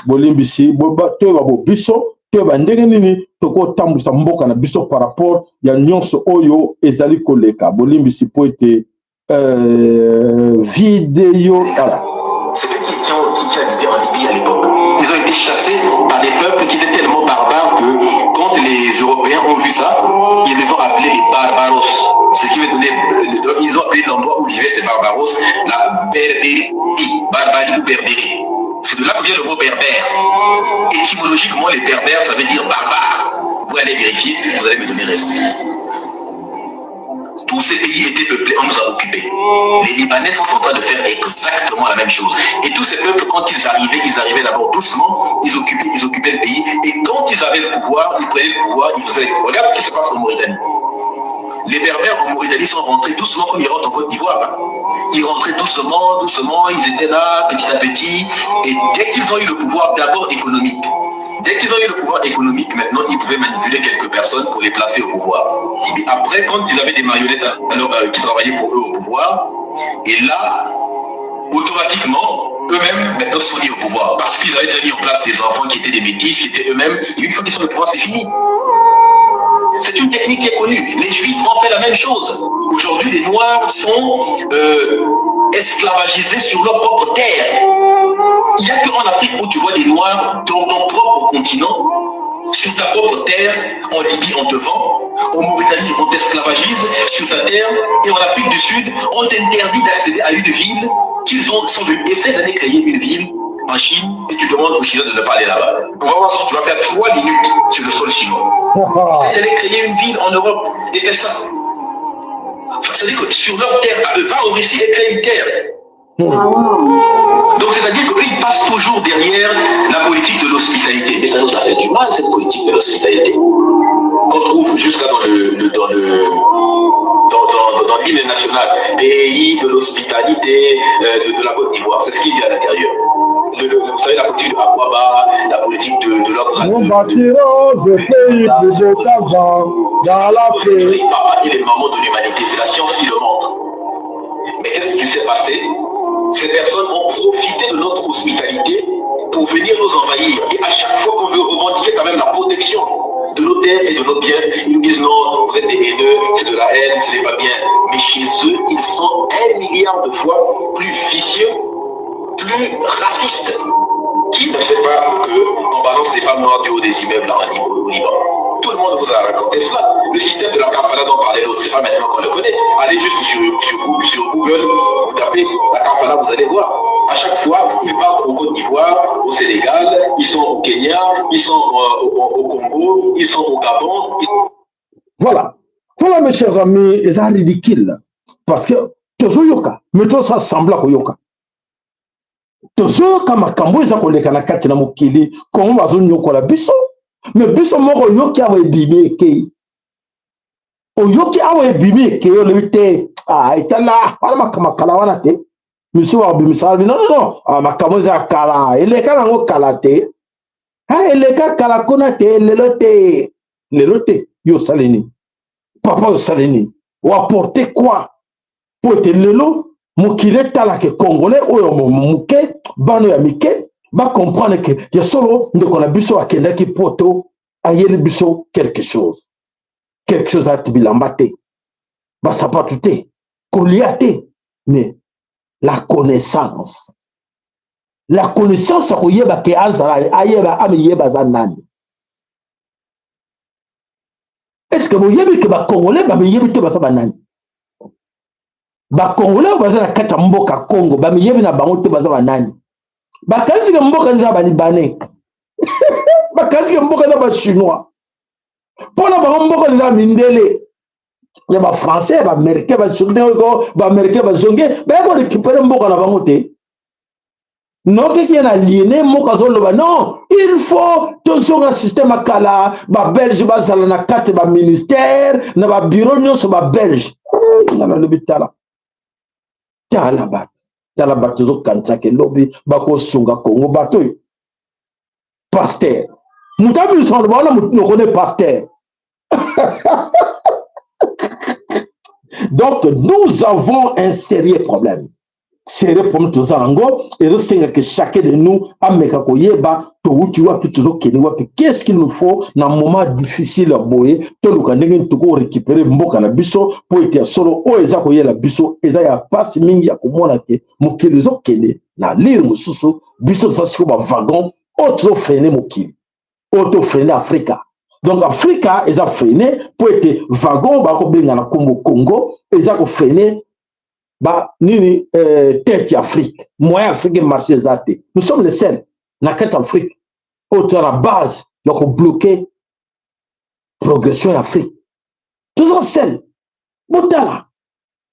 bolimbisi, toyeba bobiso, toyeba ndenge nini tokotambwisa mboka na biso par rapport ya nyonso oyo ezali koleka. Bolimbisi mpo ete euh, video voilà. C'est eux qui, qui, ont, qui, qui habitaient en Libye à l'époque. Ils ont été chassés par des peuples qui étaient tellement barbares que quand les Européens ont vu ça, ils les ont appelés les barbaros. Ce qui veut donner, ils ont appelé l'endroit où vivaient ces barbaros la Berbérie, barbarie ou Berbérie. C'est de là que vient le mot berbère. Étymologiquement, les berbères, ça veut dire barbare. Vous allez vérifier, vous allez me donner raison. Tous ces pays étaient peuplés, on nous a occupés. Les Libanais sont en train de faire exactement la même chose. Et tous ces peuples, quand ils arrivaient, ils arrivaient d'abord doucement, ils occupaient, ils occupaient le pays. Et quand ils avaient le pouvoir, ils prenaient le pouvoir, ils faisaient... Regarde ce qui se passe en Mauritanie. Les Berbères en Mauritanie sont rentrés doucement comme ils rentrent en Côte d'Ivoire. Ils rentraient doucement, doucement, ils étaient là, petit à petit. Et dès qu'ils ont eu le pouvoir d'abord économique, dès qu'ils ont eu le pouvoir économique, maintenant, ils pouvaient manipuler quelques personnes pour les placer au pouvoir. Et après, quand ils avaient des marionnettes alors, euh, qui travaillaient pour eux au pouvoir, et là, automatiquement, eux-mêmes, maintenant, sont mis au pouvoir. Parce qu'ils avaient déjà mis en place des enfants qui étaient des métis, qui étaient eux-mêmes. Et une fois qu'ils sont au pouvoir, c'est fini. C'est une technique qui est connue. Les Juifs ont fait la même chose. Aujourd'hui, les Noirs sont euh, esclavagisés sur leur propre terre. Il n'y a qu'en Afrique où tu vois des Noirs dans ton propre continent, sur ta propre terre, en Libye, on te vend, en Mauritanie, on t'esclavagise sur ta terre, et en Afrique du Sud, on t'interdit d'accéder à une ville qu'ils ont sont venus. Essaie d'aller créer une ville en Chine et tu demandes aux Chinois de ne pas aller là-bas. On va voir si tu vas faire trois minutes sur le sol chinois. Essaie d'aller créer une ville en Europe et fais ça. C'est-à-dire que sur leur terre, eux, va au Russie et crée une terre. Donc c'est-à-dire qu'eux, ils passent toujours derrière la politique de l'hospitalité. Et ça nous a fait du mal, cette politique de l'hospitalité. Qu'on trouve jusqu'à dans le, dans le dans, dans, dans l'hymne national, pays de l'hospitalité euh, de, de, la Côte d'Ivoire. C'est ce qu'il y a à l'intérieur. Le, le, vous savez, la politique de Akwaba, la politique de, de l'ordre. Nous bâtirons ce pays plus beau qu'avant, dans la paix. Les papas et les mamans de l'humanité, c'est la science qui le montre. Mais qu'est-ce qui s'est passé Ces personnes ont profité de notre hospitalité pour venir nous envahir. Et à chaque fois qu'on veut revendiquer quand même la protection de nos terres et de nos biens, ils nous disent non, vous êtes des haineux, c'est de la haine, ce n'est pas bien. Mais chez eux, ils sont un milliard de fois plus vicieux, plus racistes. Qui ne sait pas qu'on balance les femmes noires du haut des immeubles au Liban Tout le monde vous a raconté cela. Le système de la kafala dont parlait l'autre, c'est pas maintenant qu'on le connaît. Allez juste sur, sur, sur Google, vous tapez la kafala, vous allez voir. À chaque fois, ils partent au Côte d'Ivoire, au Sénégal, ils sont au Kenya, ils sont euh, au, au, Congo, ils sont au Gabon. Ils... Voilà. Voilà, mes chers amis, c'est ridicule. Parce que tozoyoka, mais toza semblant koyoka. Tozoyoka makambo eza koleka na kati na mokili Kongo, bazonyokola biso, me biso moko oyoki awa ebimi ekei, oyoki awa ebimi ekei, olobi te, ah, etala wana makambo kala wana te, misusu bakobimisa non non non, ah, makambo eza ya kala, eleka nango kala te, ah, eleka kala kuna te, lelo te, lelo te. Yo osali nini papa? Osali nini? Oaporte quoi mpo ete lelo mokili etala ke congolais oyo moke, bana ya mike bacomprendre ke ya solo ndeko na biso akendaki poto, ayeli biso quelque chose, quelque chose ati bilamba te, basapatu te, kolia te, mais la connaissance, la connaissance ya koyeba ke azala, ayeba, amiyeba aza nani. Est ce que boyebi ke bacongolais bamiyebi te baza banani? Bacongolais oyo baza na kati ya mboka Congo bamiyebi na bango te baza banani. Bakanisi ke mboka eza balibanais, bakanisi ke mboka eza bachinois, mpo na bango mboka eza mindele ya bafrançais, ya baaméricain, baaméricain bazonge baya korécupere mboka na bango te. Nokeki ye na liene moko azoloba non, il faut tozonga système ya kala, babelge bazala na kati ba ministère na babiro nyonso babelge. Eh, nga nalobi tala tala bato, tala bato tozokanisaka elobi bakosunga Kongo, bato oyo pasteur moto abimisa maloba wana monoko ne pasteur. Donc nous avons un sérieux problème, sérieux problème toza yango, ezosenga que chacun de nous ameka koyeba towuti wapi, tozokende wapi, qu'est-ce qu'il nous faut na moment difficile ya boye. Toluka ndenge nini tokorécupere mboka na biso, mpo ete ya solo oyo eza koyela biso eza ya mpasi mingi ya komona ke mokili ezokende na lire mosusu. Biso toza sikoyo bavagon oyo tozofrene mokili, oyo tofrene Afrika. Donc Afrika eza frene mpo ete wagon bakobenga na nkombo Congo eza kofrene ba nini tete ya Afrique, moyen Afrique marché eza te. Nous sommes les seuls na kati Afrique oyo toza na base ya kobloke progression ya Afrique. Toza seul. Botala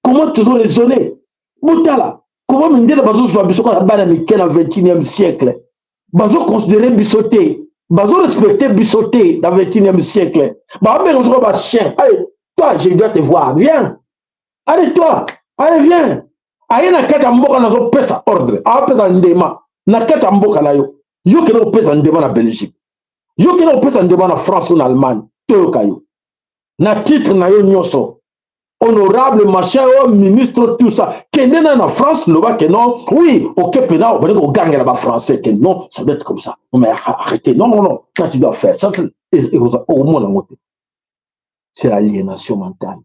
comment tozo raisonner, botala comment mindele bazozwa biso kaka bana mike na 21e siècle, bazoconsidere biso te, bazorespecte biso te na 21e siècle, babenga biso kaka bachien. Allez toi, je dois te voir, viens, allez toi, allez viens. Aye na kati ya mboka nazopesa ordre, apesa ndema na kati ya mboka na yo. Yo kende kopesa ndema na Belgique, yo kende kopesa ndema na France ou na Allemagne, toyoka yo na titre na yo nyonso, honorable machin, oyo ministre, tout ça. Kende na France, loba ke non, oui, ok, pena obandi kogangela bafrançais ke non, ça doit être comme ça. Non mais arrêtez, non non non, toi tu dois faire ça, okomona yango te. C'est l'aliénation mentale.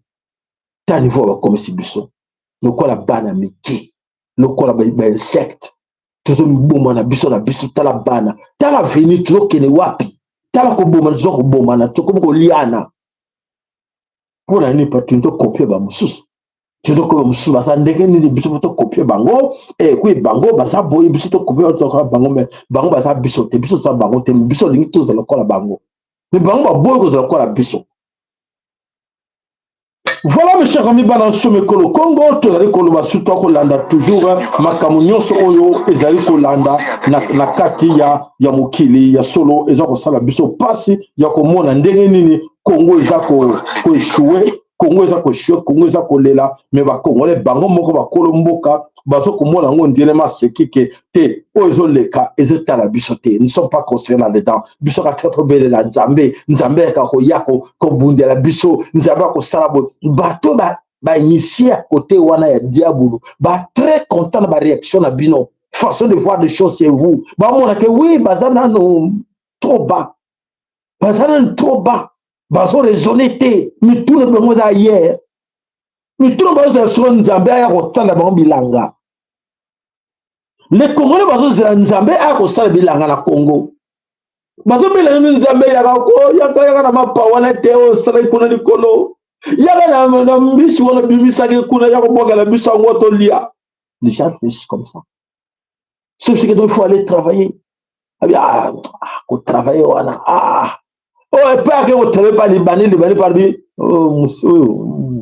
Ta niveau bakomisi biso lokola bana mike, lokola bainsecte, tozomiboma na biso na biso. Tala bana, tala avenir, tozokende wapi? Tala kobomana, toza kobomana, tokomi koliana. Mpo na nini? Tuni tokopie bamosusu, tuni tokopie bamosusu baza ndenge nini, biso fo tokopie bango. Ekui bango baza boye, biso tokopie lokola bango, me bango baza biso te, biso toza bango te. Biso olingi tozala lokola bango, me bango baboyi kozala lokola biso. Voilà mes chers amis, bana nsome ekolo Congo, tozali koloba surtout akolanda toujours makambo nyonso oyo ezali kolanda na kati ya mokili. Ya solo eza kosala biso mpasi ya komona ndenge nini Congo eza koechouer, Congo eza koechouer, Congo eza kolela, me bakongole bango moko bakolo mboka bazo komona yango ndele maseki ke te, oyo ezoleka ezotala biso te, nous sommes pas concernés là-dedans. Biso kaka tobelela Nzambe, Nzambe ayaka koya kobundela biso, Nzambe akosala boye. Bato bainitie ya kote wana ya diabolo ba très content na baréaction na bino, façon de voir des choses c'est vous. Bamona ke oui, baza nano trop bas, baza nano trop bas, bazo raisonner te, mituna bango eza hier, mituna bazozela soko Nzambe aya kosala bango bilanga. Les Congolais bazozela Nzambe aya kosala bilanga na Congo, bazobela nini? Nzambe yaka ko yaka, yaka na mapa wana te oyo osalaki kuna likolo, yaka na mbisi wana obimisaki kuna, ya kobwakela biso yango tolia. Les gens réfléchissent comme ça. C'est ce que donc il faut aller travailler. Ah, ah, kotravailler wana, ah oyo epe ake kotravailler pa Libanais, Libanais parmi oyo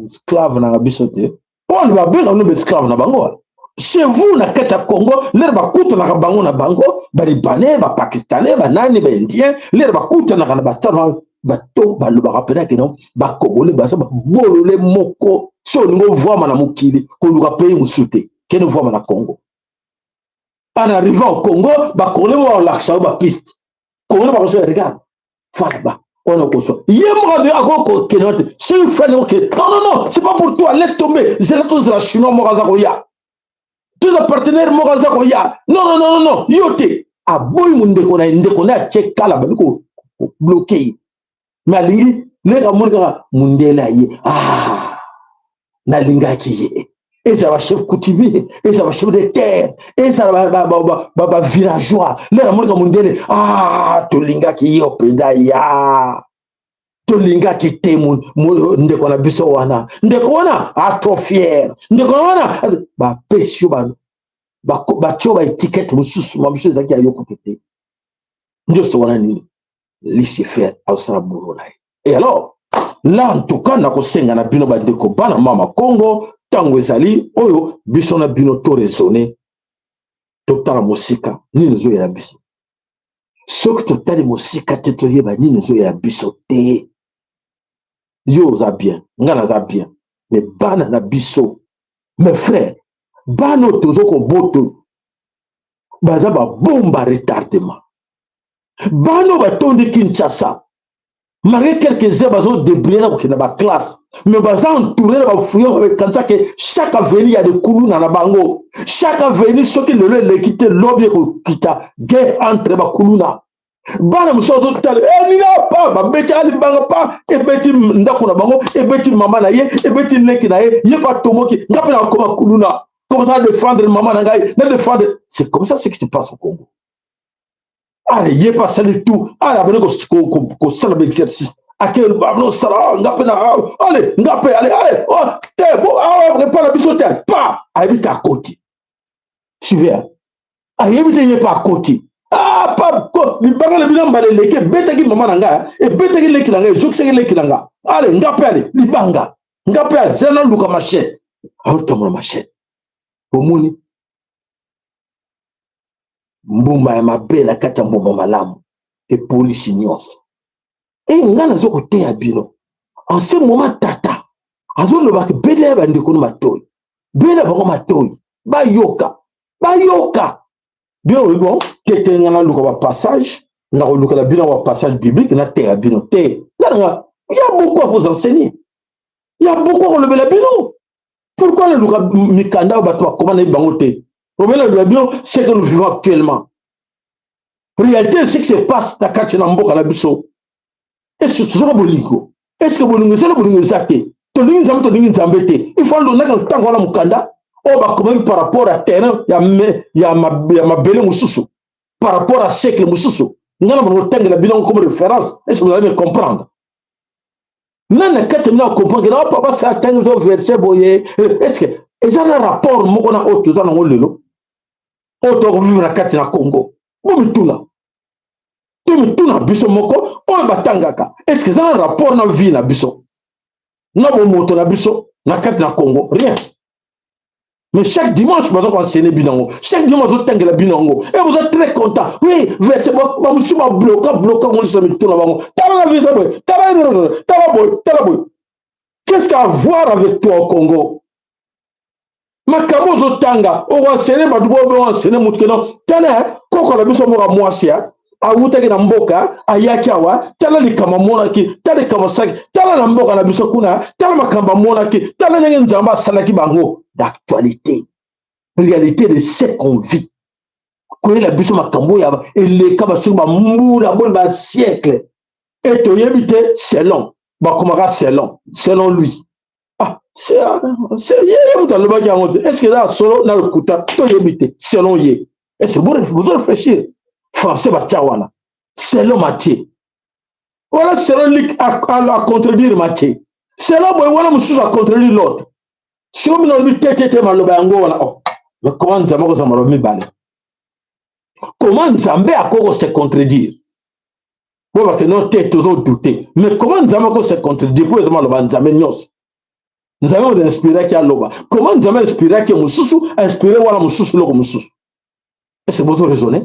esclave na biso te, mpo babenga bino baesclave na bango. Chez vous na kati ya Congo, lere bakutanaka bango na bango, balibanais, bapakistanais, banani, baindien, lere bakutanaka na bastar, bato balobaka mpena ke non, bakongole baza babolole moko. So olingi ovwama na mokili, koluka pays mosusu te, kende ovwama na Congo. En arrivant au Congo, bakongole mo bakolakisa yo bapiste Congo, bakoso regarde voilà ba on okozwa ye moko akoki kokende wana te. Soki frani okende, non non non, c'est pas pour toi, laisse tomber, zela tozela chinois moko aza koya, toza partenaire moko aza koya. Non non non non, yo te. Aboyi mondeko na ye, ndeko na ye atie kala, bandi kobloke ye, me alingi leka amoni kaka mondele aye. Ah, nalingaki ye ezala bachef coutumier, ezala bachef de terre, ezala bavillageois, leka amoni kaka mondele. Ah, tolingaki ye mpenza ya tolingaki te ndeko na biso wana, ndeko wana a trop fier, ndeko wana bapesi yo, batie yo baetikete mosusu, ma biso ezalaki ya yo kutu te. Nyonso wana nini? Lucifer azosala boulot na ye. Et alors là, en tout cas, nakosenga na bino bandeko bana mama Congo, ntango ezali oyo biso na bino to raisonner. Totala mosika nini ezoyela biso. Soki totali mosika te, toyeba nini ezoyela biso te. Yo oza bien, nga naza bien, mais bana na biso, mes frères, bana oyo tozo koboto baza babomba retardement. Bana oyo batondi Kinshasa, malgré quelques heures bazo débrouiller na kokende ba classe, mais baza entouré na bafouillon. Bakanisa ke chaque avenue ya de kuluna na bango, chaque avenue soki lelo eleki te, lobi ekokita guerre entre bakuluna. Bana mosusu azotala nina pa babeti libanga, pa ebeti ndako na bango, ebeti mama na ye, ebeti leki na ye, ye mpe atomoki: nga mpe nakokoma kuluna, comme ça défendre mama na ngai na défendre. C'est comme ça ce qui se passe au Congo. Ale, ye mpe asali tout, ale abandi kosala baexercice, ake osala nga mpe na ale, nga mpe ale, ale te bo awa epa na biso te. Pa ayebi te, akoti suivez, ayebi te, ye mpe akoti. Ah, pa libanga na bino mbala eleki, ebetaki mama na ngai, ebetaki leki na ngai, ezokisaki leki na nga. Ale, nga mpe ale libanga, nga mpe ale, zela naluka machette. Aotambola machette. Omoni mbuma ya mabe na kati ya mbuma malamu, epolisi nyonso. E ngai nazo koteya bino en ce moment, tata azolobaka: bela bandeko no matoi, bela bango matoi, bayoka, bayoka bino. Olobi bon tete, nga naluka bapassage, nakolukela bino bapassage biblique, nateya bino te. Nga nanga ya beaucoup à vous enseigner, ya beaucoup kolobela bino. Pourquoi naluka mikanda oyo bato bakoma na ye bango te? Obela loba bino ce que nous vivons actuellement, réalité, ce qui se passe na kati na mboka na biso. Est-ce tozoka bolingo? Est-ce que bolingo ezali? Bolingo eza te. Tolingi Nzambe, tolingi Nzambe te. Il faut alondaka ntango wana mokanda oyo bakomaki par rapport ya terrain ya mabele mosusu, par rapport à siècle mosusu. Ngai na bango kotangela bino comme référence. Est ce que vous allez me comprendre? Nani na kati bino acomprendre na papa sala ntango zo verset boye? Est ce que eza na rapport moko na oyo toza nango lelo, oyo tokovivre na kati na Congo? Bomituna, tomituna biso moko oyo batangaka: est ce que eza na rapport na vie na biso, na bomoto na biso na kati na Congo? Rien. Mais chaque dimanche baza koenseigner bino yango, chaque dimanche bazotangela bino yango e boza très content. Oui, verset bamosusu babloka bloka ngo nyonso na mitu na bango. Tala na visa boye, tala, tala boye, tala boye. Qu'est-ce qu'a voir avec toi au Congo? Makambo ozotanga, okoenseigner bato, boenseigner motu keno: tala koko na biso moko mwasi awutaki na mboka, ayaki awa, tala likambo amonaki, tala likambo asalaki, tala na mboka na biso kuna, tala makambo amonaki, tala ndenge Nzambe asalaki bango. D'actualité, réalité de ce qu'on vit. Koyela biso makambo oyo eleka basoki bambula boni, basiècle, e toyebi te. Selon bakomaka, selon lui, ah, ye moto alobaki yango te. Est ce que eza ya solo na lokuta? Toyebi te. Selon ye, est ce que bozo réfléchir? Français batia wana selon Matthieu, wana selon Luc a contredire Matthieu, selon boye wana mosusu a contredire l'autre. Siko bino olobi te te te, maloba yango wana. Oh, mais comment Nzambe akozala maloba mibale? Comment Nzambe akoki kose contredire? Po bake no te, tozodouter. Mais comment Nzambe akose contredire? Po eza maloba Nzambe nyonso, Nzambe moto inspiraki aloba. Comment Nzambe inspiraki mosusu, inspiré wana mosusu eloko mosusu? Est ce bozo raisonner?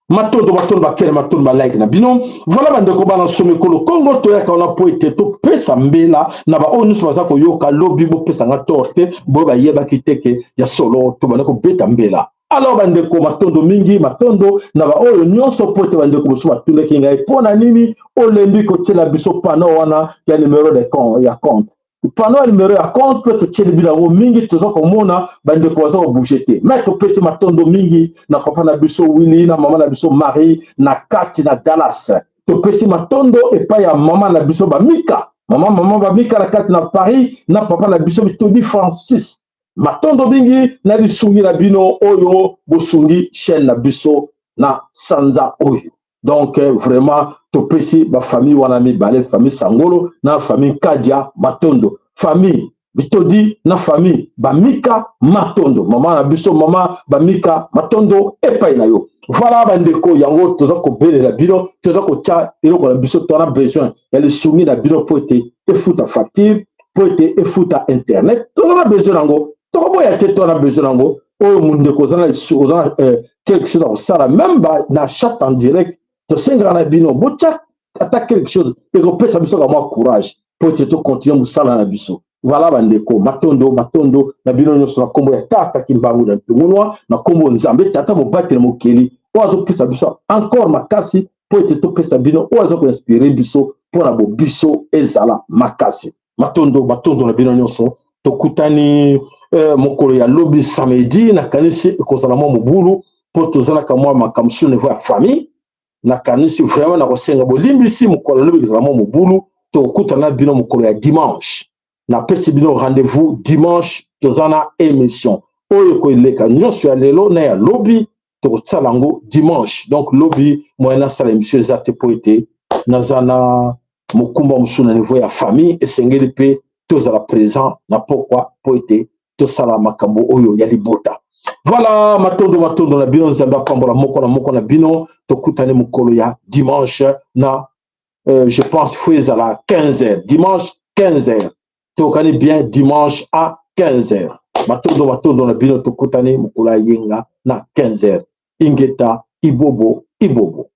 Matondo, matondo, bakele, matondo, balike na bino. Voilà, bandeko bana somi ekolo Kongo, toyaka wana po ete topesa mbela na baoyo nyonso baza koyoka. Lobi bopesanga tort te, boyo bayebaki te ke ya solo tobanda kobeta mbela. Alors bandeko, matondo mingi, matondo na baoyo nyonso, po ete bandeko mosusu batundaki ngai: mpo na nini olembi kotiela biso panneau wana ya numero de ya compte, panneau ya numero ya compte? Mpe totieli bino yango mingi, toza komona bandeko baza kobouger te. Mais topesi matondo mingi na papa na biso Willi, na mama na biso Marie na kati na Dallas. Topesi matondo epai ya mama na biso Bamika, mama Bamika na kati na Paris, na papa na biso Bitobi Francis. Matondo mingi na lisungi na bino oyo bosungi chaîne na biso na sanza oyo. Donc vraiment topesi bafamille wana mibale, famille Sangolo na famille Kadia matondo, famille Bitodi na famille Bamika matondo, mama na biso mama Bamika matondo epai na yo. Voilà bandeko, yango toza kobelela bino, toza kotia eloko na biso. Tona besoin ya lisungi na bino mpo ete efuta facture, mpo ete efuta internet. Toza na besoin nango, tokoboya te, tona besoin nango. Oyo mondeko oza na oza na euh, quelque chose ya kosala meme ba, na chat en direct, tosengaka na bino botya ata quelque chose, ekopesa biso ka mwa courage mpo ete tokontinue mosala na biso. Voilà bandeko, matondo matondo na bino nyonso na nkombo ya Tata Kimbangu na Ntungunwa, na nkombo Nzambe Tata mobateli mokili oyo azopesa biso encore makasi mpo ete topesa bino oyo aza koinspire biso mpo na bobiso ezala makasi. Matondo matondo na bino nyonso. Tokutani eh, mokolo ya lobi samedi. Nakanisi ekozala mwa mobulu mpo tozalaka mwa makambo sur niveau ya famille. Nakanisi vraiment nakosenga bolimbisi, mokolo ya lobi ekozala mwa mobulu. Tokokutana na bino mokolo ya dimanche. Napesi bino rendez-vous dimanche, toza na émission oyo ekoleka nyonso ya lelo na ya lobi, tokosala yango dimanche. Donc lobi moyen nasala émission eza te mpo ete naza na mokumba mosusu na niveau ya famille, esengeli mpe tozala présent na pokwa mpo ete tosala makambo oyo ya libota. Voilà, matondo matondo na bino, Nzambe apambola moko na moko na bino. Tokutani mokolo ya dimanche na je pense faut ezala 15 heures, dimanche 15 heures. Tokani bien dimanche à 15 heures. Matondo matondo na bino, tokutani mokolo ya yenga na 15 heures. Ingeta, ibobo ibobo.